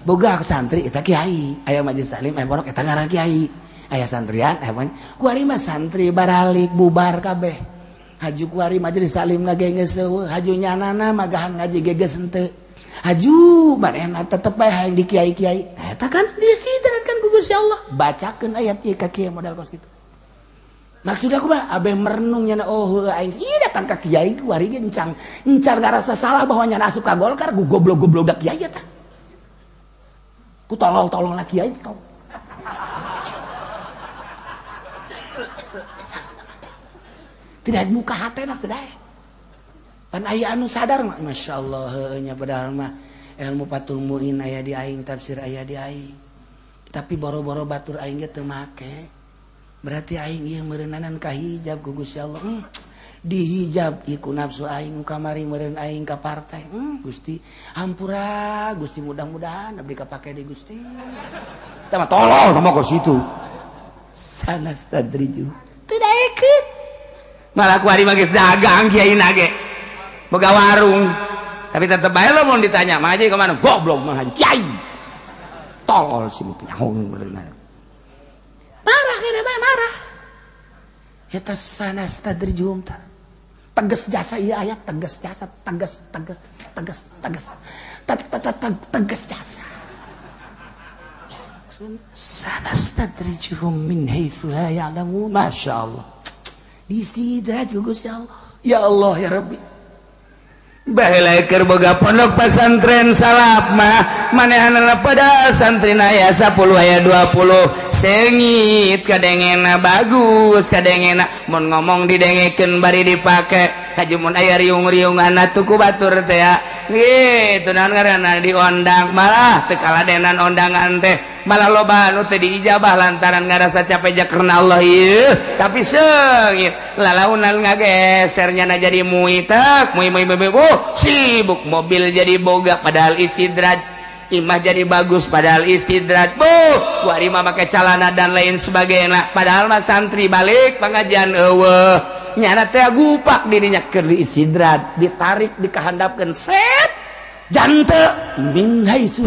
boga santri, eta kiai. Aya majelis taklim, aya pondok, eta ngaran kiai. Aya santrian, aya kuari mah santri baralik bubar kabeh. Haju kuari majelis taklim ge geus euweuh, haju nyanana magahan ngaji ge geus henteu. Haju manehna tetep bae hayang di kiai-kiai. Eta kan diistidratkan ku Gusti Allah. Bacakeun ayat ieu ka kiai modal kos kitu. Maksud aku mah abe merenung nyana, oh aing ieu datang ka kiai kuari ge encang encar ngarasa salah bahwa nyana asup ka Golkar ku goblok-goblok da kiai eta. Ku tolol-tolol lah kiai tol. Tidak muka hatena tidak. Pan aya anu sadar mah masyaallah heueuh nya, padahal mah ilmu Fathul Muin aya di aing, tafsir aya di aing. Tapi boro-boro batur aing ge teu make. Berarti aing ieu meureunanan ka hijab ku Gusti Allah. Dihijab ieu ku nafsu aing kamari meureun aing ka partai. Gusti, hampura Gusti, mudah-mudahan abdi kapake di Gusti. Tah mah tolol tah mah ka situ. Sanastadriju. Teu daekeun. Malah kuari mah geus dagang kiai nage. Boga warung. Tapi tetep bae lamun ditanya, "Mang Haji kemana?" Goblok Mang Haji, kiai. Tolol sih teu nyaho meureun. Marah kene bae marah. Eta sanastadrijuhum tah. Tegas jasa ieu ayat, tegas jasa, tegas tegas tegas tegas. Tegas jasa. Sanastadrijuhum min haitsu la ya'lamun. Masyaallah. Diistidraj ku Gusti Allah. Ya Allah ya Rabbi. Baheula keur boga pondok pesantren salaf mah manehanna pada santri aya 10 aya 20, seungit kadengena, bagus kadengena, mun ngomong didengekeun bari dipake. Haju mun aya riung-riungan atuh ku batur teh gitu, naon ngaranna, diondang, malah teu kaladenan ondangan teh, malah loba anu teu diijabah lantaran ngarasa capek ja karena Allah ieu. Tapi seungit lalaunan ngageser nyana jadi mui tek mui mui mui, oh sibuk, mobil jadi boga padahal istidraj, imah jadi bagus padahal istidraj, buh kuari mah make calana dan lain sebagainya, padahal mah santri balik pengajian euweuh. Nyana teh gupak dirinya keur diistidraj, ditarik, dikahandapkeun set jante min haitsu.